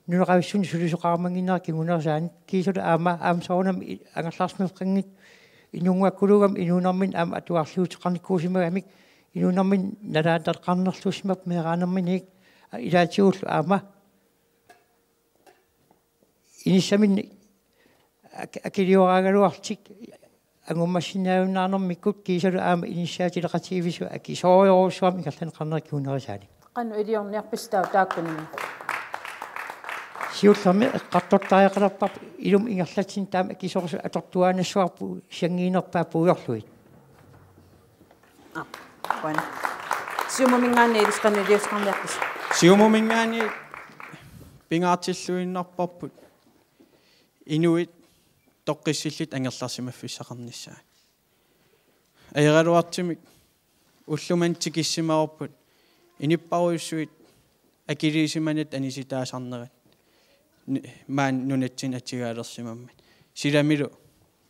nunaqavissuni sulisoqarumannginnera kingunerisaanik. Kiisalu aamma, aamma soorunami i-, angerlarsimaffeqanngitsoq inunnguakkuluugami inuunerminni aamma atuarliuteqarnikuusimagamik inuunerminni nalaataqarnerlussimapput meeraanerminiit, a-, ilaatigullu aamma inissaminnik ak-, akilioraagaluarlutik angummassinnaajunnaarnermikkut kiisalu aamma inissiaatileqatigiiffigisut akisoorujorujussuarmik ingerlanneqarnera kingunerisaanik. Qanoq iliorniarpisi taava taakkunani? Siullermik eqqartortariaqalerparput ilumut ingerlatsineq taama akisoorujussuarmik atortuaannassavarput sanngiinnerpaat puigorlugit. Aap, qujanaq. Siumuminngaanniit Ilissi, qanoq iliuuseqarniarpisi? Siumuminngaanniit pingaartilluinnarparput inuit toqqissillutik angerlarsimaffissaqarnissaat. Ajoraluartumik ullumimut tikissimavarput inuppassuit akiliisimanerat anisitaasarnerat ni-, maani nunatsinni atugaalersimammat. Silamilu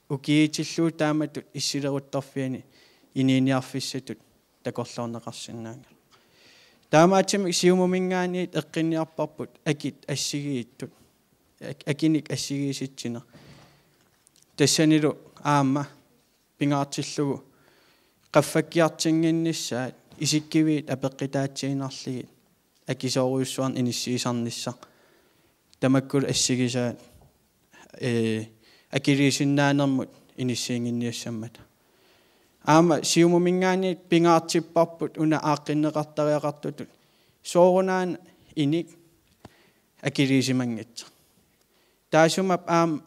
ukiutillugu taamatut issileruttorfiani inuuniarfissatut takorloorneqarsinnaanngilaq. Taamaattumik Siumuminngaanniit eqqunniarparput akit assigiittut. Ak-, akinik assigiissitsineq. Tassanilu aamma pingaartillugu qaffakkiartunnginnissaat isikkiviit apeqqutaatsiinnarlugit akisoorujussuarnik inissiisarnissaq. Tamakkulu assigisaat, ee, akiliisinnaanermut inissiinnginniassammata. Aamma Siumuminngaanniit pingaartipparput una aaqqinneqartariaqartutut soorunami inuit akiliisimanngitsut. Taassuma aamma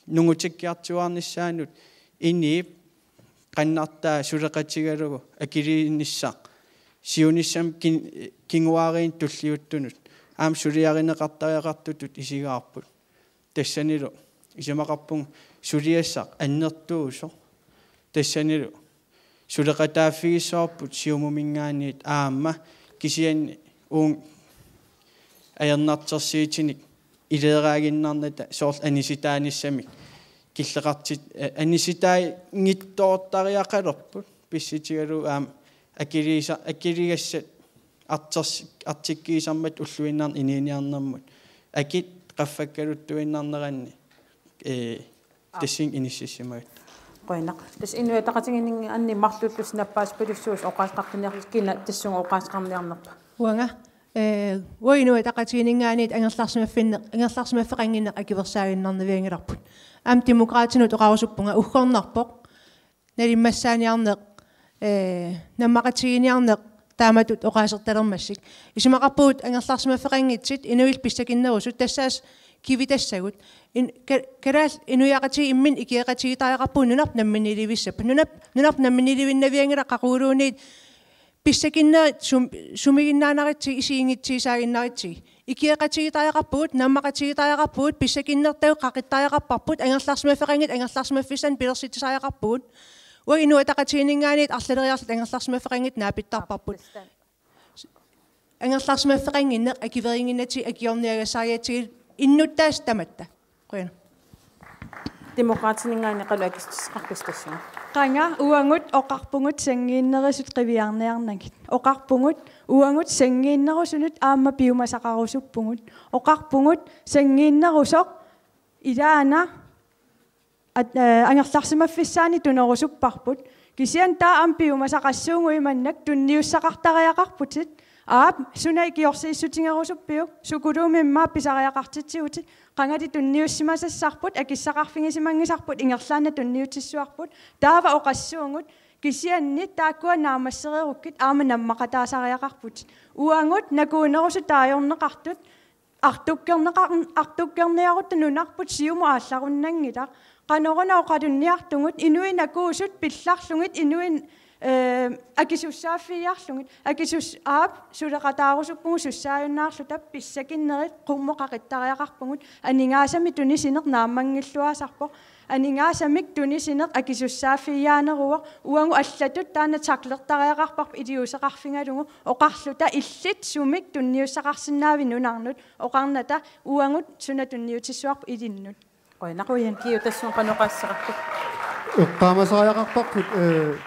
nungutikkiartuaarnissaanut inuup qannartaa suleqatigalugu akiliinissaq siunissami kin-, kinguaariinni tulliuttunut aamma suliarineqartariaqartutut isigaarput. Tassanilu isumaqarpunga suliassaq annertuusoq. Tassanilu suleqataaffigissavarput Siumuminngaanniit aamma kisianni uunga ajornartorsiutinik ileeraaginnarnata soorlu anisitaanissamik killeqartit-, a-, anisitaanngitsoortariaqalerput pissutigalugu aamma akiliisa-, akiligassat arters-, artikkiisarmat ulluinnarni inuuniarnermut akit qaffakkaluttuinnarneranni, ee, tassunga inississimagatta. Qujanaq. Tassa Inuit Ataqatigiinninngaanniit marluullusi nappaasippalussuusi oqaaseqartinniarlusi, kina tassunga oqaaseqarniarnerpa? Uanga, ee, uagut Inuit Ataqatigiinninngaanniit angerlarsimaffinneq, angerlarsimaffeqannginneq akuersaaginnarnavianngilarput. Aamma Demokraatinut oqarusuppunga uggornarpoq nalimmassaaniarneq, ee, nammaqatigiinniarneq taamatut oqaasertalermassuk. Isumaqarpugut angerlarsimaffeqanngitsut inuillu pissakinnerusut tassaasut kivitassagut. In-, ka-, kalaallit inuiaqatigiit imminnut ikioqatigiittariaqarpugut nunarput namminiilivissapput. Nunap-, nunarput namminiilivinnavianngilaq qaquguluunniit pissakinnerit sum-, sumiginnaanaritsigit isiginngitsuusaaginnaritsigit. Ikioqatigiittariaqarpugut, nammaqatigiittariaqarpugut, pissakinnertagut qaqittariaqarparput, angerlarsimaffeqanngitsut angerlarsimaffissanik pilersitsisariaqarpugut. Uagut Inuit Ataqatigiinninngaanniit arlaleriarluta angerlarsimaffeqanngitsut naapittarparput. angerlarsimaffeqannginneq akuerinnginnatsigu akiorniagassarigatsigit innuttaasut tamatta. Qujanaq. Demokraatininngaanniit Qalu akissutissaqarpusi tassunga. Qanga uagut oqarpugut sanngiinnerusut qiviarniarnagit. Oqarpugut uagut sanngiinnerusunut aamma piumasaqarusuppugut. Oqarpugut sanngiinnerusoq ilaana at-, eh, angerlarsimaffissaani tunerusupparput. Kisianni taava aamma piumasaqassuugut imannak tunniussaqartariaqarputit. Aap, suna ikiorsiissutigerusuppiuk, sukuluumik immaqa pisariaqartitsigutit, qangali tunniussimasassarput, akissaqarfigisimanngisarput, ingerlaannaq tunniutissavarput, taava oqassuugut, kisianni taakkua naammassereerukkit aamma nammaqataasariaqarputit. Uagut nakuunerusut taajorneqartut, artukkerneqar-, artukkerniarutta nunarput siumut aallarunnanngilaq. Qanoruna oqalunniartugut, inuit nakuusut pillarlugit, inuit, eh, akisussaaffigiarlugit, akisus-, aap, suleqataarusuppugut sussaajunnaarluta, pissakinnerit qummut qaqittariaqarpugut, aningaasamik tunisineq naammanngilluinnassaaq, aningaasamik tunisineq akisussaaffigineruvoq, uagut allatut taanna tacklertariaqarparput iliuuseqarfigalugu, oqarluta illit sumik tunniussaqarsinnaavit nunarnut, oqarnata uagut suna tunniutissavarput ilinnut. Qujanaq. Qujan. Kiu tassunga qanoq oqaaseqarpa? Eqqaamasariaqarparput, eh,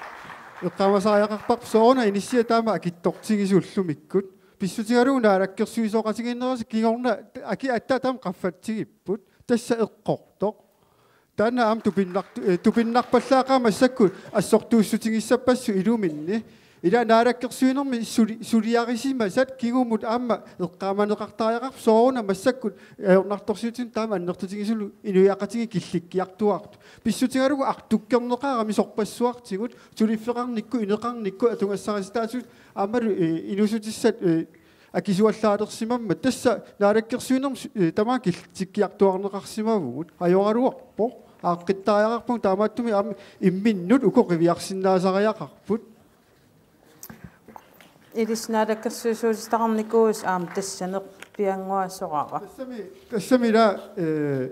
eqqaamasariaqarparput sooruna inissiat taama akitsortigisut ullumikkut. Pissutigalugu naalakkersuisooqatigiinnerisa kingorna aki aatsaat taama qaffatsigipput. Tassa eqqortoq. Taanna aamma tupinnart-, eh, tupinnarpallaaqaaq massakkut assortuussutigissappassuit iluminni. Ila naalakkersuinermi suli-, suliarisimasat kingumut aamma eqqaamaneqartariaqarpoq sooruna massakkut ajornartorsiutinik taama annertutigisumik inuiaqatigiit killikkiartuaartut. Pissutigalugu artukkerneqarami sorpassuartigut suliffeqarnikkut, ineqarnikkut, atugassarisitaasut aammalu, eh, inuussutissat, eh, akisuallaalersimammat. Tassa naalakkersuinermi su-, eh, tamaat killikkiartuaarneqarsimavugut. Ajoraluarpoq, aaqqittariaqarpugut taamaattumik aamma imminnut uku qiviarsinnaasariaqarput. Ilissi naalakkersuisuutitaqarnikuuisi aamma tassaneq piannguasorara. Tassami, tassami ila, eh,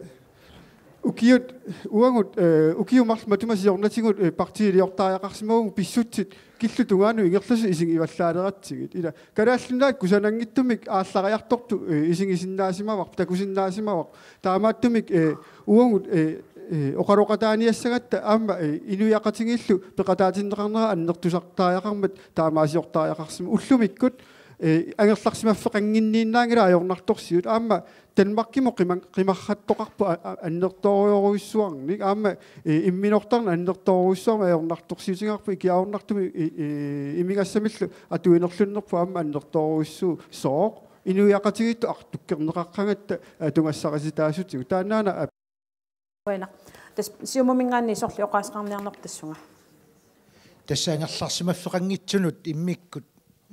ukiut, uagut, eh, ukiut marluk matuma siornatigut, eh, partiiliortariaqarsimavugut pissutsit killup tungaanut ingerlasut isigivallaalertutut. Ila Kalaallit Nunaat kusananngitsumik aallariartortut, eh, isigisinnaasimavara, takusinnaasimavara. Taamaattumik, eh, uagut, eh, eh, oqaloqataaniassagatta aamma, eh, inuiaqatigiillu peqataatinneqarnera annertusartariaqarmat taamaasiortariaqarsimavugut. Ullumikkut, eh, angerlarsimaffeqannginniinnaanngilaq ajornartorsiut. Aamma Danmarkimut qima-, qimarrattoqarpoq a-, a-, annertoorujussuarnik. Aamma, eh, imminortarneq annertoorujussuarmik ajornartorsiutigaarput ikiaroornartumik i-, i-, imigassamillu atuinerlunnerput aamma annertoorujussuusoq. Inuiaqatigiittut artukkerneqaqqagatta atugassarisitaasutigut. Taannaana ap- Qujanaq. Tassa Siumuminngaanniit sorleq oqaaseqarniarnerpa tassunga? Tassa angerlarsimaffeqanngitsunut immikkut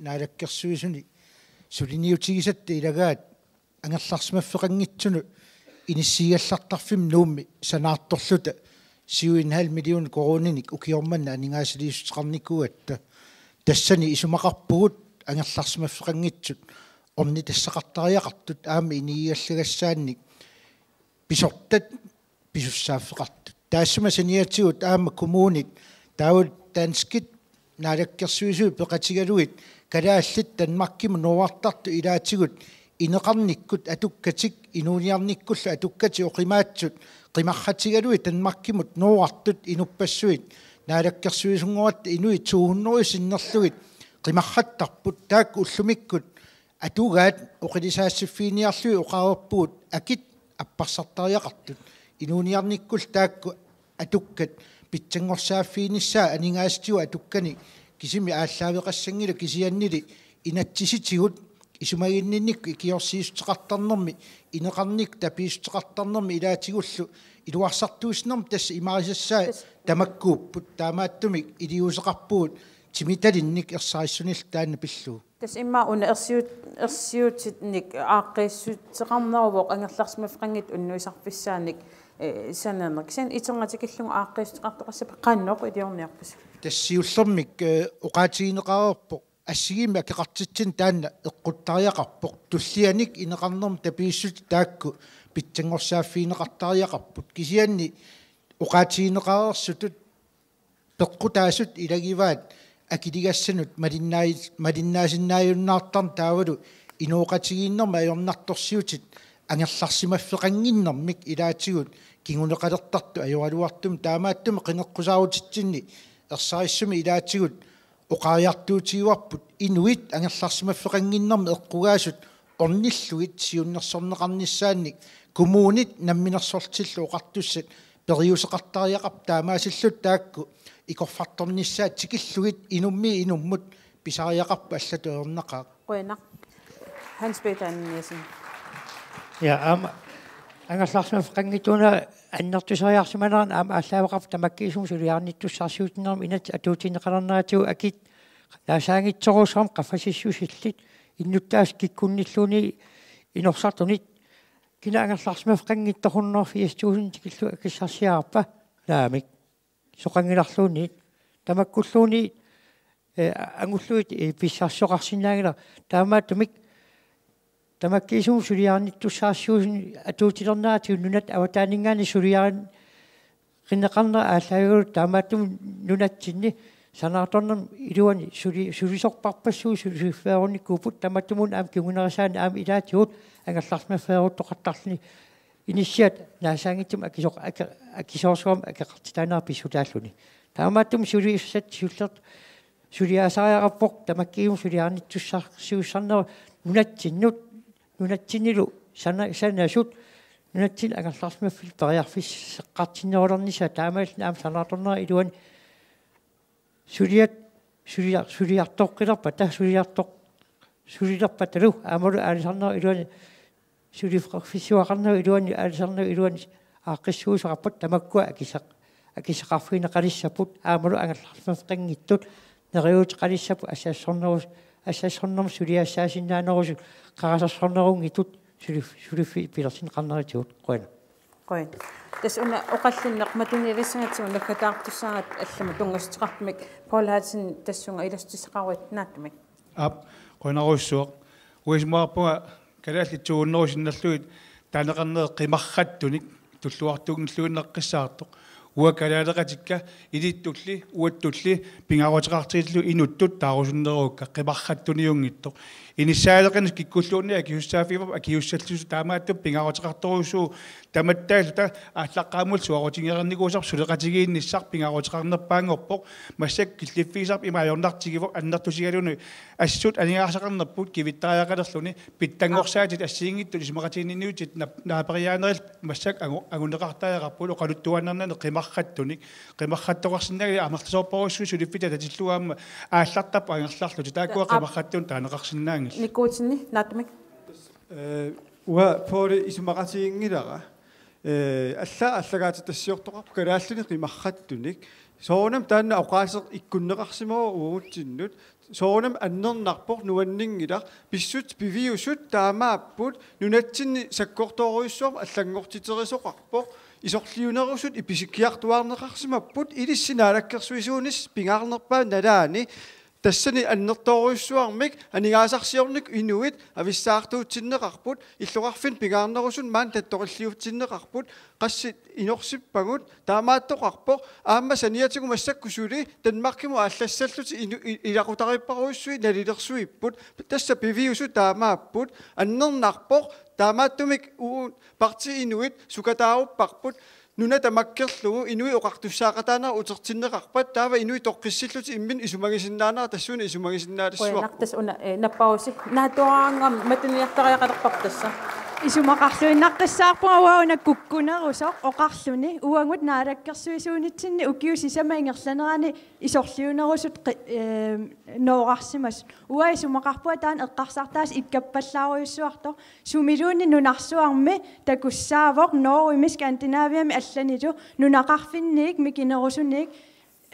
naalakkersuisuni suliniutigisatta ilagaat angerlarsimaffeqanngitsunut inissiigallartarfimmi Nuummi sanaartorluta syv en halv million koruuninik ukioq manna aningaasaliissuteqarnikuugatta. Tassani isumaqarpugut angerlarsimaffeqanngitsut ornitassaqartariaqartut aamma inigigallagassaannik pisortat pisussaaffeqartut. Taassuma saniatigut aamma kommunit taava danskit naalakkersuisui peqatigalugit kalaallit Danmarkimut nuuartartut ilaatigut ineqarnikkut atukkatik inuuniarnikkullu atukkatik oqimaatsut qimarratigalugit Danmarkimut nuuartut inuppassuit naalakkersuisunngortut inuit to hundrede sinnerlugit qimarrattarput taakku ullumikkut atugaat oqilisaassaffiginiarlugit oqareerpugut akit apparsartariaqartut inuuniarnikkullu taakku atukkat pitsanngorsaaffiginiassaat aningaasatigut atukkani kisimi aallaaveqassanngilaq kisiannili inatsisitigut isumaginninnikkut ikiorsiissuteqartarnermi ineqarnikkut tapiissuteqartarnermi ilaatigullu iluarsartuussinermi tassa imarisassaat tamakkuupput taamaattumik iliuuseqarpugut timitalinnik ersarissunillu taanna pillugu. Tassa immaqa una ersiut-, ersiutinik aaqqiissuteqarneruvoq angerlarsimaffeqanngitsut unnuisarfissaannik, eh, sananeq. Kisianni iternatikillugu aaqqiissuteqartoqassappat qanoq iliorniarpisi? Tassa siullermik, eh, oqaatigineqareerpoq assigiimmik akeqartitsineq taanna eqquttariaqarpoq. Tullianik ineqarnermut tapiissutit taakku pitsanngorsaaffeqartariaqarput. Kisianni oqaatigineqareersutut peqqutaasut ilagivaat akiligassanut malinnaai-, malinnaasinnaajunnaartarneq taavalu inooqatigiinnermik ajornartorsiutit angerlarsimaffeqannginnermik ilaatigut kinguneqalertartut ajoraluartumik, taamaattumik qineqqusaarutitsinni ersarissumik ilaatigut oqariartuutigivarput inuit angerlarsimaffeqannginnermik eqqugaasut ornillugit siunnersorneqarnissaannik kommunit namminersorlutillu oqartussat periuseqartariaqarput, taamaasillutik taakku ikorfartornissaat tikillugit inummiit inummut pisariaqarput allatut ajornaqaaq. Qujanaq. Hans Peter Ananiassen. Ja, aamma angerlarsimaffeqanngitsuuneq annertuseriarsimanerannut aamma aallaaveqarpoq tamakkiisumik suliarinittussaarsiutinnermik inatsit atuutigineqalerneratigut akit naasaanngitsorujussuarmik qaffasissusillit innuttaasut kikkunnilluunniit inorsartunit. Kina angerlarsimaffeqanngitsoq hundrede og firs tusind tikillugu akissarsiarpa? Naamik. Soqanngilarluunniit. Tamakkulluunniit, eh, angullugit, eh, pissarsisoqarsinnaanngilaq. Taamaattumik tamakkiisumik suliarinittussaarsiutinut atuutilerneratigut nunatta avataaninngaanniit suliarin- rinneqarnera aallaavigalugu taamaattumik nunatsinni sanaartornermut iluani suli-, sulisorpassuit suliffeerunnikuupput, tamatumunnga aamma kingunerisaanik aamma ilaatigut angerlarsimaffeeruttoqartarluni inissiat naasaanngitsumik akisoq-, ake-, akisoorsuarmik akeqartitaanera pissutaalluni. Taamaattumik suliassat siulleq suliaasariaqarpoq tamakkiisumik suliarinittussaarsiussarneq nunatsinnut, nunatsinnilu sana-, sanasut nunatsinni angerlarsimaffillu periarfisseqqaartinnerulernissaat, taamaalilluni aamma sanaartornera iluani suliat suliar-, suliartoqqilerpata, suliartoq-, sulilerpatalu aammalu aalisarnerup iluani suliffissuaqarnerup iluani aalisarnerup iluani aaqqissuussaqarput, tamakkua akiseq-, akissaqarfigineqalissapput aammalu angerlarsimaffeqanngitsut neriuuteqalissapput assassornerus-, assassornermut suliassaasinnaanerusut qarasasornerunngitsut sulif-, suliffiit pilersinneqarnerisigut. Qujanaq. Qujan. Tassa una oqallinneq matunialissagatsigu naggataartussaagatsigit allamut tunngassuteqartumik Poul Hansen tassunga ilassutissaqaruit Naattumik. Aap, qujanarujussuaq. Uanga isumaqarpunga kalaallit suugunnerup sinnerlugit taaneqarneri qimarrattunik tulluartuunngilluinnaqqissaartoq. Uanga kalaaleqatikka ilittulli, uattulli pingaaruteqartillugu inuttut taarusunneruukka qimarrattuniunngitsoq. Inissaaleqineq kikkulluunniit akisussaaffigaarput, akisussallugu taamaattumik pingaaruteqartorujussuuvoq. Tamattaalluta aallaqqaammullu suaarutigereernikuusarput suleqatigiinnissaq pingaaruteqarnerpaanngorpoq, massakkut killiffigisarput ima ajornartigivoq annertusigaluni assut aningaasaqarnerput kivittariaqalerluni pitsanngorsaatit assigiinngitsut isumaqatiginninniutit nap-, naaperiaanerillu massakkut angu-, anguneqartariaqarput oqaluttuaannarnani qimarrattunik, qimarrattoqarsinnaanngilaq amerlasoorparujussuit suliffik atatillugu aamma aallartarput angerlarlutik, taakkua Aap. qimarrattunik taaneqarsinnaanngillat. Nikuutinni Naattumik. Eh, uanga Pouli isumaqatiginngilara. Eh, alla-, allagaatitassiortoqarpoq kalaallinik qimarrattunik. Soorunami taanna oqaaseq ikkunneqarsimavoq uagutsinnut. Soorunami annernarpoq nuanninngilaq. Pissutsit piviusut taamaapput nunatsinni sakkortoorujussuarmik allanngortiterisoqarpoq. Isorliunerusut ipisikkiartuaarneqarsimapput ilissi naalakkersuisuunissaq pingaarnerpaap nalaani. Tassani annertoorujussuarmik aningaasarsiornikkut inuit avissaartuutsinneqarput, illoqarfinni pingaarnerusuni maani tattoqilliutsinneqarput, qassit inorsippagut, taamaattoqarpoq, aamma saniatigut massakkut suli Danmarkimut aallassallutik inu-, i-, ilaqutariipparujussuit nalilersuipput, tassa piviusut taamaapput, annernarpoq, taamaattumik u-, partii inuit sukataarupparput, nuna tamakkerlugu inuit oqartussaaqataanerat utertinneqarpat, taava inuit toqqissillutik imminnut isumagisinnaanerat tassuuna isumagisinnaalersuarput. Qujanaq, tassa una, eh, nappaavusi. Naatsuaraangam matuniartariaqalerparput tassa. Isumaqarluinnaqqissaarpunga uanga una kukkunerusoq oqarluni uagut naalakkersuisuunitsinni ukiut sisamat ingerlaneranni isorliunerusut qi-, eh, noorarsimasut. Uanga isumaqarpunga taanna eqqarsartaaseq ikkappallaarujussuartoq. Sumiluunniit nunarsuarmi takussaavoq Norgemi, Skandinaviami allanilu nunaqarfinniit mikinerusunit,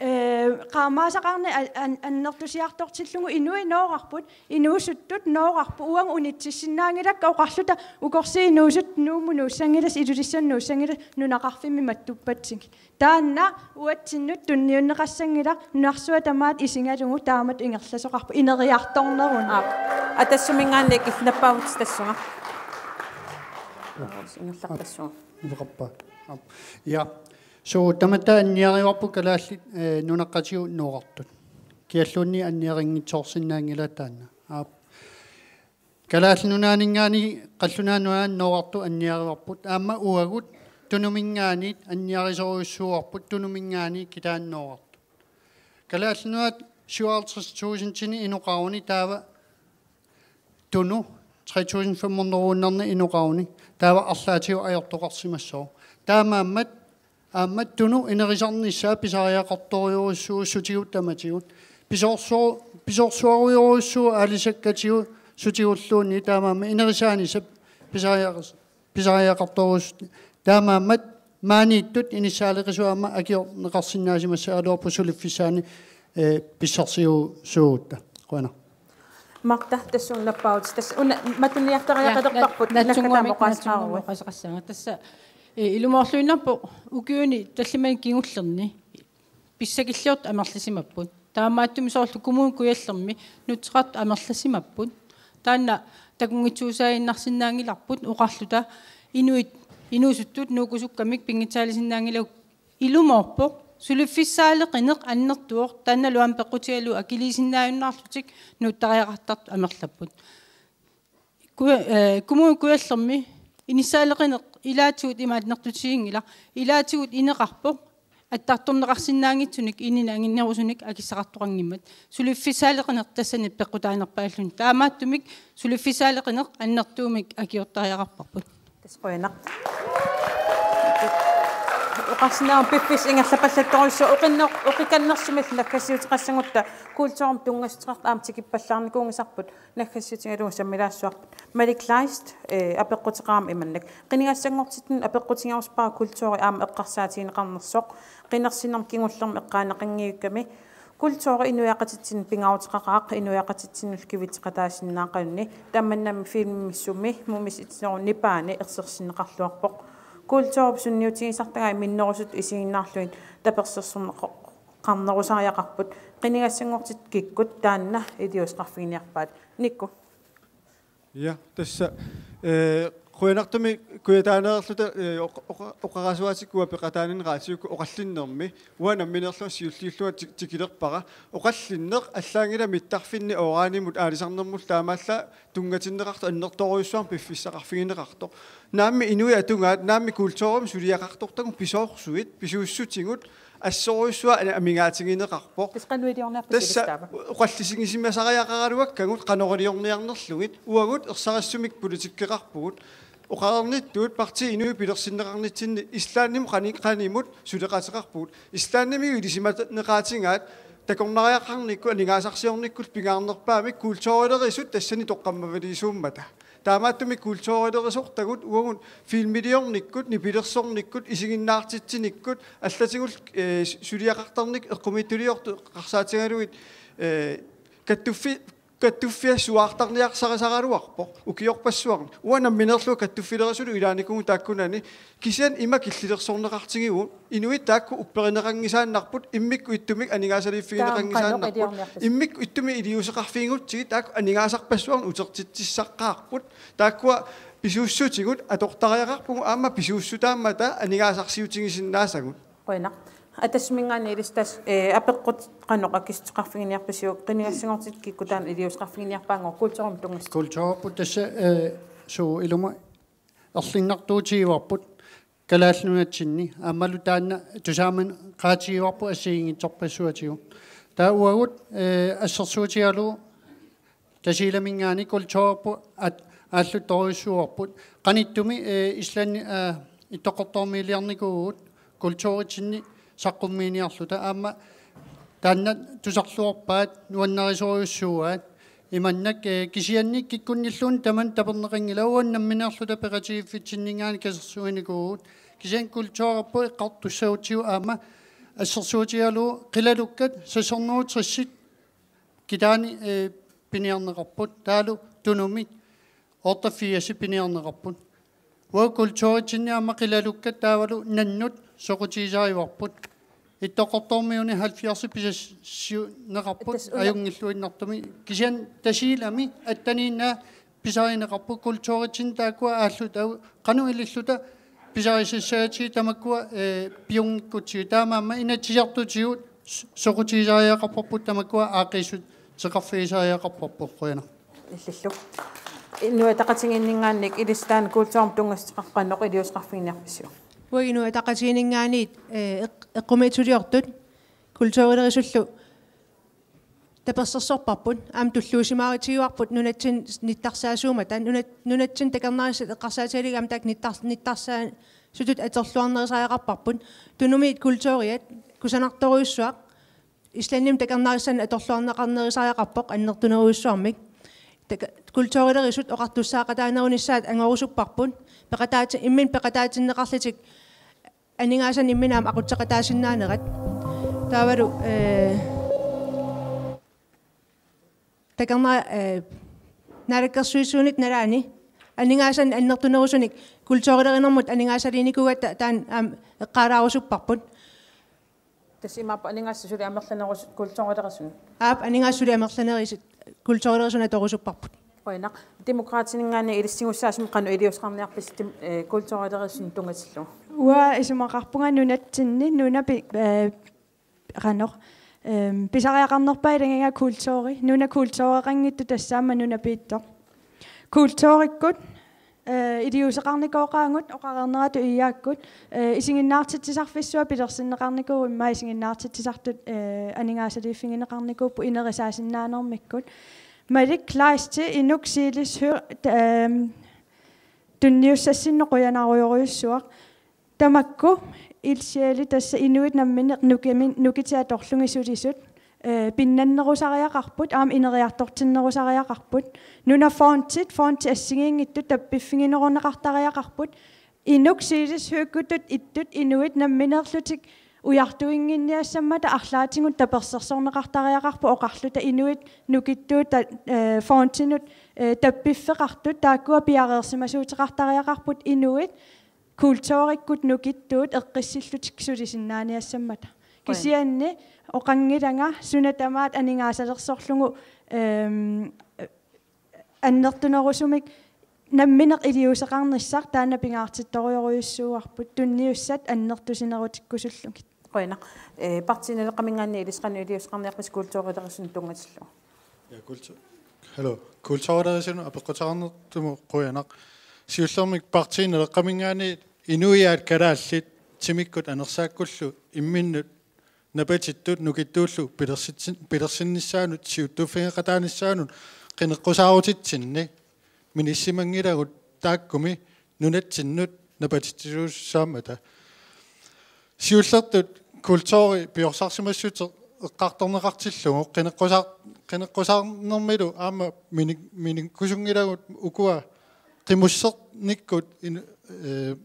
eh, qaamaasaqarneq a-, an-, annertusiartortillugu inuit noorarput, inuusuttut noorarput, uagut unitsissinnaanngilakka oqarluta ukorsiit inuusuttut Nuummut nuussanngilasi, Ilulissani nuussanngilasi, nunaqarfimmi mattuppatsigit. Taanna uatsinnut tunniunneqassanngilaq, nunarsuaq tamaat isigalugu taamatut ingerlasoqarpoq ineriartornerani. Aap. Atassuminngaanniit nappaavutit tassunga. Ingerlaq tassunga. Iveqarpa. Aap. Ja. So, tamatta anniarivarput kalaallit, eh, nunaqqatigut noorartut. kialluunniit annierinngitsoorsinnaanngilaq taanna. Aap. Kalaallit Nunaanninngaanniit Qallunaat Nunaannut nooqqartut anniarivarput. Aamma uagut Tunuminngaanniit anniarisorujussuuarput, Tunuminngaanniit kitaanut nooqqartut. Kalaallit Nunaat syvoghalvtreds tusindinik inoqaruni taava Tunu tre tusind fem hundrede-uunnerni inoqaruni taava arlaatigut ajortoqarsimassooq. Taamaammat aamma Tunu inerisarnissaa pisariaqartorujussuuvoq sutigut tamatigut. Pisoorsu-, pisoorsuarujorujussuuvoq aalisakkatigut sutigulluunniit, taamaammat inerisaanissaq pisariaqas-, pisariaqartorujussuuvoq. Taamaammat maaniittut inissaaleqisut aamma akiorneqarsinnaasimassagaluarput suliffissaani, eh, pissarsiusuugutta. Qujanaq. Martha, tassuuna nappaavutit. Tassa una matuniartariaqalerparput. Ja, na-, nakkataama naatsunnguamik, oqaaseqaruit. Naatsunnguamik oqaaseqassaanga. Tassa, eh, ilumoorluinnarpoq ukiuni tallimanik kingullerni pissakilliortut amerlasimapput. Taamaattumik soorlu Kommune Kujallermi nutsaqartut amerlasimapput. Taanna takunngitsuusaaginnarsinnaanngilarput oqarluta inuit, inuusuttut nuukkusukkamik pinngitsaalisinnaanngilagut. Ilumoorpoq suliffissaaleqineq annertuvoq, taannalu aamma peqqutigalugu akiliisinnaajunnaarlutik nuuttariaqartartut amerlapput. Ku-, eh, Kommune Kujallermi inissaaleqineq ilaatigut ima annertutiginngilaq, ilaatigut ineqarpoq attartorneqarsinnaanngitsunik inunnit anginnerusunik akissaqartoqanngimmat. Suliffissaaleqineq tassani peqqutaanerpaalluni. Taamaattumik suliffissaaleqineq annertuumik akiortariaqarparput. Tassa qujanaq. Oqarsinnaavunga piffissap ingerlapallattorujussuaq oqinner-, oqikannersumillu naggassiuteqassagutta kulturimut tunngassuteqartut aamma tikippallaarnikuunngisarput, naggassiutigalugu sammilaassuarput. Malik Kleist, eh, apeqquteqarami imannak: Qinigassanngortitsinnut apeqqutigerusuppara kulturi aamma eqqarsaatigineqarnersoq. Qinersinermi kingullermi eqqaaneqanngikkami kulturi inuiaqatitsinnut pingaaruteqaqaaq, inuiaqatitsinnullu kivitseqataasinnaaqaluni. Tamannami filmimi sumi mumisitsisut nipaani ersersinneqarluarpoq. Kulturip sunniutigisartagai minnerusutut isiginnaarlugit tapersersorneqarnerusariaqarput. Qinigassanngortitsinnut kikkut taanna iliuuseqarfiginiarpaat? Nikku. Ja, tassa, eh, qujanartumik kujataaneerluta, eh, oq-, oq-, oqarasuaatikka uanga peqataaninni raatiukkut oqallinnermi. Uanga nammineerlunga siulliullunga ti-, tikilerpara. Oqallinneq allaanngilaq mittarfinni uranimut aalisarnermullu taamaallaat tunngatinneqartoq annertoorujussuarmik piffissaqarfigineqartoq. Naammi inuit atugaat, naammi kulturimut suliaqartortagut pisoorsuit, pisuussutigut, assorujussuaq ani-, amigaatigineqarpoq. Tassa qanoq iliorniarpisi? Tassa ilistaava? Oqallisigisimasariaqaraluakkagut qanoq iliorniarnerlugit, uagut ersarissumik politikkeqarpugut. Oqarnittut partiit inuit pilersinneqarnitsinni Islandimut qani-, qanimut suleqateqarpugut. Islandimi ilisimaneqaatigaat takornariaqarnikkut aningaasarsiornikkullu pingaarnerpaamik kulturilerisut tassani toqqammaviliisuummata. Taamaattumik kulturilerisortagut uagut filmiliornikkut, nipilersornikkut, isiginnaartitsinikkut, allatigullu, eh, suliaqartarnikkut eqqumiitsuliortut eqqarsaatigalugit, eh, kattuffi-, kattuffiassuartarniarsarisaraluarpoq ukiorpassuarni. Uanga nammineerlunga kattuffilerisutut ilaanikuuvugut taakkunani, kisianni ima killilersorneqartigivugut. Inuit taakku upperineqanngisaannarput, immikkut ittumik aningaasaliiffiginiarneqanngisaannarput. Taama qanoq iliorniarpisi? Immikkut ittumik iliuuseqarfigigutsigit taakku aningaasarpassuarnik utertitsissaqaarput. Taakkua pisuussutigut atortariaqarpugut aamma pisuussutaammata aningaasarsiutigisinnaasagut. Qujanaq. Atassiminngaanniit ilissi tassa, eh, apeqqut qanoq akissuteqarfiginiarpisiuk, qinigassanngortitsinnut kikkut taanna iliuuseqarfiginiarpaanngilagut kulturimut tunngassuteqartut? Kulturerput tassa, eh, suu ilumut erlinnartuutigivarput Kalaallit Nunatsinni, aammalu taanna tusaamaneqaatigivarput assigiinngitsorpassuatigut. Taava uagut, eh, assersuutigalugu Tasiilaminngaanniit kulturerput at-, aalluttorujussuuarput. Qanittumi, eh, Islandi, eh, Ittoqqortoormiiliarnikuuvugut kulturitsinni saqqummiiniarluta. Aamma taanna tusarluarpaat, nuannarisorujussuuaat. Imannak, eh, kisianni kikkunnilluunniit tamanna taperneqanngilaq, uanga nammineerluta peqatigiiffitsinninngaanniit katersuinikuuvugut. Kisianni kulturerput eqqartussagutsigu aamma assersuutigalugu qilalukkat seks hundrede tressit kitaani, eh, piniarneqarput, taavalu Tunumi otteogfirs piniarneqarput. Uagut kulturitsinni aamma qilalukkat taavalu nannut soqutigisarivarput. Ittoqqortoormiuni halvfjerds pisassiuunneqarput. Tassa una- ajunngilluinnartumik. Kisianni Tasiilami atteniinnaat pisarineqarput, kulturitsinni taakkua aallutagut, qanoq ililluta pisarisassagatsigu tamakkua, eh, piunngikkutsigit. Taamaammat inatsisartutigut soqutigisariaqarparput tamakkua aaqqiissuteqarfigisariaqarparput. Qujanaq. Illillu. Inuit Ataqatigiinninngaanniit ilissi taanna kulturimut tunngassuteqartoq qanoq iliuuseqarfiginiarpisiuk? Uagut Inuit Ataqatigiinninngaanniit, eh, eq-, eqqumiitsuliortut kulturilerisullu tapersersorparput, aamma tulluusimaarutigivarput nunatsinni nittarsaasuummata, nunat-, nunatsinni takornarissat eqqarsaatigalugit aamma taakku nittar-, nittarsaasutut atorluarnerusariaqarparput, Tunumiit kulturiat kusanartorujussuaq, Islandimi takornarissannut atorluarneqarnerusariaqarpoq annertunerujussuarmik. Tak-, kulturilerisut oqartussaaqataanerunissaat angorusupparput, peqataati-, imminut peqataatinneqarlutik aningaasanik imminut aamma aqutseqataasinnaanerat. Taavalu, eh, takorna-, eh, naalakkersuisuunit nalaani aningaasanik annertunerusunik kulturilerinermut aningaasaliinikuugatta taanna aamma eqqaalaarusupparput. Tassa imaappoq aningaasat suli amerlanerusut kulturilerisut. Aap, aningaasat suli amerlanerusut kulturilerisut atorusupparput. Qujanaq. Demokraatininngaanniit ilissi tigussaasumik qanoq iliuuseqarniarpisi tim-, eh, kulturilerisut tunngatillugu? Uanga isumaqarpunga nunatsinni, nuna pi-, eh, qanoq, ehm, pisariaqarnerpaat ilagiga kulturi, nuna kultureqanngitsoq tassaammata nuna piittoq. Kulturikkut, eh, iliuuseqarnikooqaagut oqareerneratut iiaakkut, eh, isiginnaartitsisarfissuaq pilersinneqarnikuuvoq, immaqa isiginnaartitsisartut, eh, aningaasaliiffigineqarnikuupput ineriartorsinnaanermikkut. Malik Kleist, Inuk Silishiq, ehm, tunniussassinnut qujanarujorujussuaq. Tamakku ilsiali tassa inuit namminneq nukimin-, nukitit atorlugit sulisut, eh, pinnannerusariaqarput, aamma ineriartortinnerusariaqarput. Nunat fondit, fondit assigiinngitsut tappiffigineruneqartariaqarput. Inuk Silishiukkutut ittut inuit nammineerlutik ujartuinnginniassammata arlaatigut tapersersorneqartariaqarput oqarluta inuit nukittuut ta-, eh, fondinut, eh, tappiffeqartut taakkua piareersimasuuteqartariaqarput inuit kulturikkut nukittuut eqqissillutik sulisinnaaniassammata. Qujan. Kisianni oqanngilanga suna tamaat aningaasalersorlugu, ehm, annertunerusumik nammineq iliuuseqarnissaq taanna pingaartittorujorujussuuarput tunniussat annertusinerutikkusullugit. Qujanaq. Eh, Partii Naleqqaminngaanniit ilissi qanoq iliuuseqarniarpisi kulturilerisut tunngatillugu? Ja, kultu-, hallo. Kulturilerisunut apeqqutaqarnertumut qujanaq. Siullermik Partii Naleqqaminngaanniit inuiaat kalaallit timikkut anersaakkullu imminnut napatittut nukittuullu pilersitsin-, pilersinnissaanut siuttuuffigeqataanissaanut qineqqusaarutitsinni minissimanngilagut taakkumi nunatsinnut napatitsisuussaammata. Siullertut kulturi piorsarsimassutsit eqqartorneqartillugu qineqqusaar-, qineqqusaarnermilu aamma mini-, minikkusunngilagut ukua qimussernikkut in-, eh,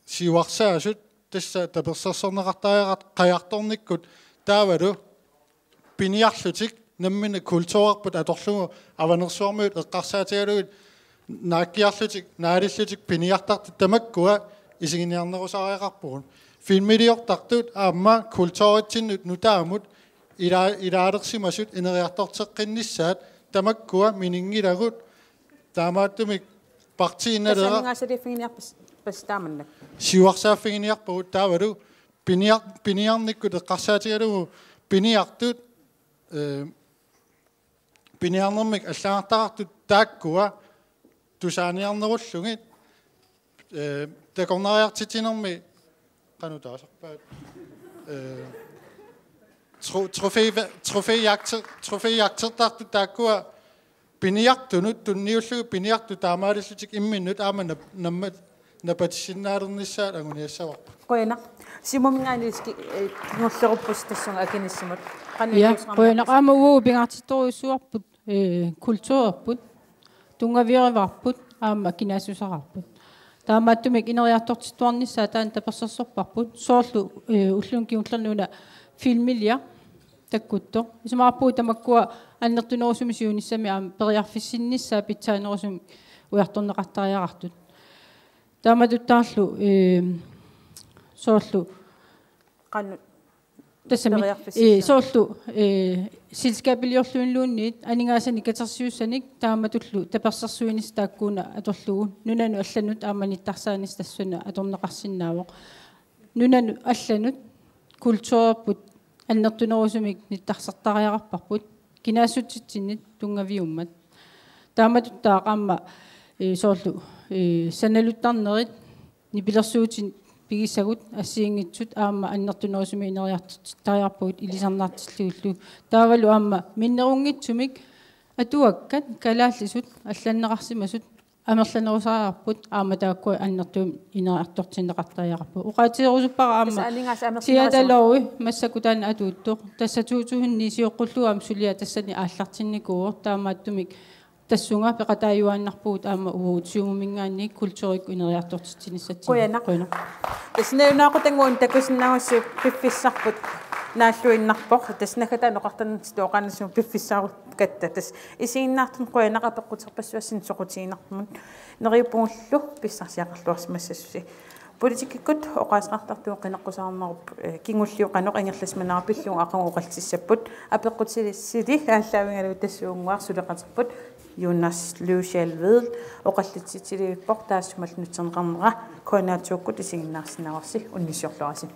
siuarsaasut tassa tapersersorneqartariaqar-, qajartornikkut taavalu piniarlutik namminneq kulturerput atorlugu avanersuarmiut eqqarsaatigalugit naakkiarlutik naalillutik piniartartut tamakkua isiginiarnerusariaqarpugut. Filmiliortartut aamma kulturitsinnut nutaamut ila-, ilaalersimasut ineriartorteqqinnissaat tamakkua mininngilagut. Taamaattumik Partii Naleqqap. Tassa aningaasaliiffiginiarpis-, pasi taamannak. Siuarsaaffiginiarpagut taavalu piniar-, piniarnikkut eqqarsaatigalugu piniartut, eh, piniarnermik allagartagartut taakkua tusaaniarnerullugit, eh, takornariartitsinermi qanoq taasarpaat. Eh, tro-, trofæ-, trofæjagter-, trofæjagtertartut taakkua piniartunut tunniullugit piniartut taamaalillutik imminnut aamma nap-, nammat napatissinnaalernissaat anguniassavarput. Qujanaq. Siumuminngaanniit iski-, eh, kingulleruppusi tassunga akinissimut. Qanoq. Ja, iliuuseqarniarpisi? Qujanaq. Aamma uagut pingaartittorujussuuarput, eh, kulturerput, tunngaverivarput, aamma kinaassuseqarput. Taamaattumik ineriartortittuarnissaa taanna tapersersorparput. Soorlu, eh, ulluni kingullerni una filmiliaq takkuttoq. Isumaqarpugut tamakkua annertunerusumik siunissami aamma periarfissinnissaa pitsaanerusumik ujartorneqartariaqartut. Taamatuttaarlu, eh, soorlu qanoq tassami, periarfissinnissaa. Eh, soorlu, eh, selskabiliorluniluunniit aningaasanik katersiussanik taamatullu tapersersuinissaq taakkuuna atorlugu nunanut allanut aamma nittarsaanissaa tassuuna atorneqarsinnaavoq. Nunanut allanut kulturerput annertunerusumik nittarsartariaqarparput kinaassutsitsinnit tunngaviummat. Taamatuttaaq aamma, ee, soorlu, ee, sanaluttarnerit nipilersuutit pigisagut assigiinngitsut aamma annertunerusumik ineriartortittariaqarpagut ilisarnaartillugulu. Taavalu aamma minnerunngitsumik atuakkat kalaallisut allanneqarsimasut amerlanerusariaqarput aamma taakkua annertuumik ineriartortinneqartariaqarput. Oqaatigerusuppara aamma Tassa aningaasat amerlanerusama. Siataloui massakkut taanna atuuttoq. Tassa to tusind ni sioqqullugu aamma suliaq tassani aallartinnikuuvoq, taamaattumik tassunga peqataajuaannarpugut aamma uagut Siumuminngaanniit kulturikkut ineriartortitsinissatsinnut. Qujanaq. Qujanaq. Tassa nalunaaqutannguaq takusinnaavusi piffissarput naalluinnarpoq. Tassa naggataa oqartarnitsi tooqaannassuugut piffissaarugatta. Tassa isiginnaartunut qujanaq apeqquterpassuassinnut soqutiginartumut. Neriuppugullu pissarsiaqarluarsimassasusi. Politikkikkut oqaaseqartartut qineqqusaarnerup, eh, kingulliup qanoq ingerlasimanera pillugu aqagu oqallissapput. Apeqqutissali aallaavigalugu tassuunnguaq suleqaterput Jonas Løvskjald Vedel oqallitsitsilivippoq, taassumalu nutserneqarnera K N R to-kkut isiginnaarsinnaavarsi, unnussiorluarisi.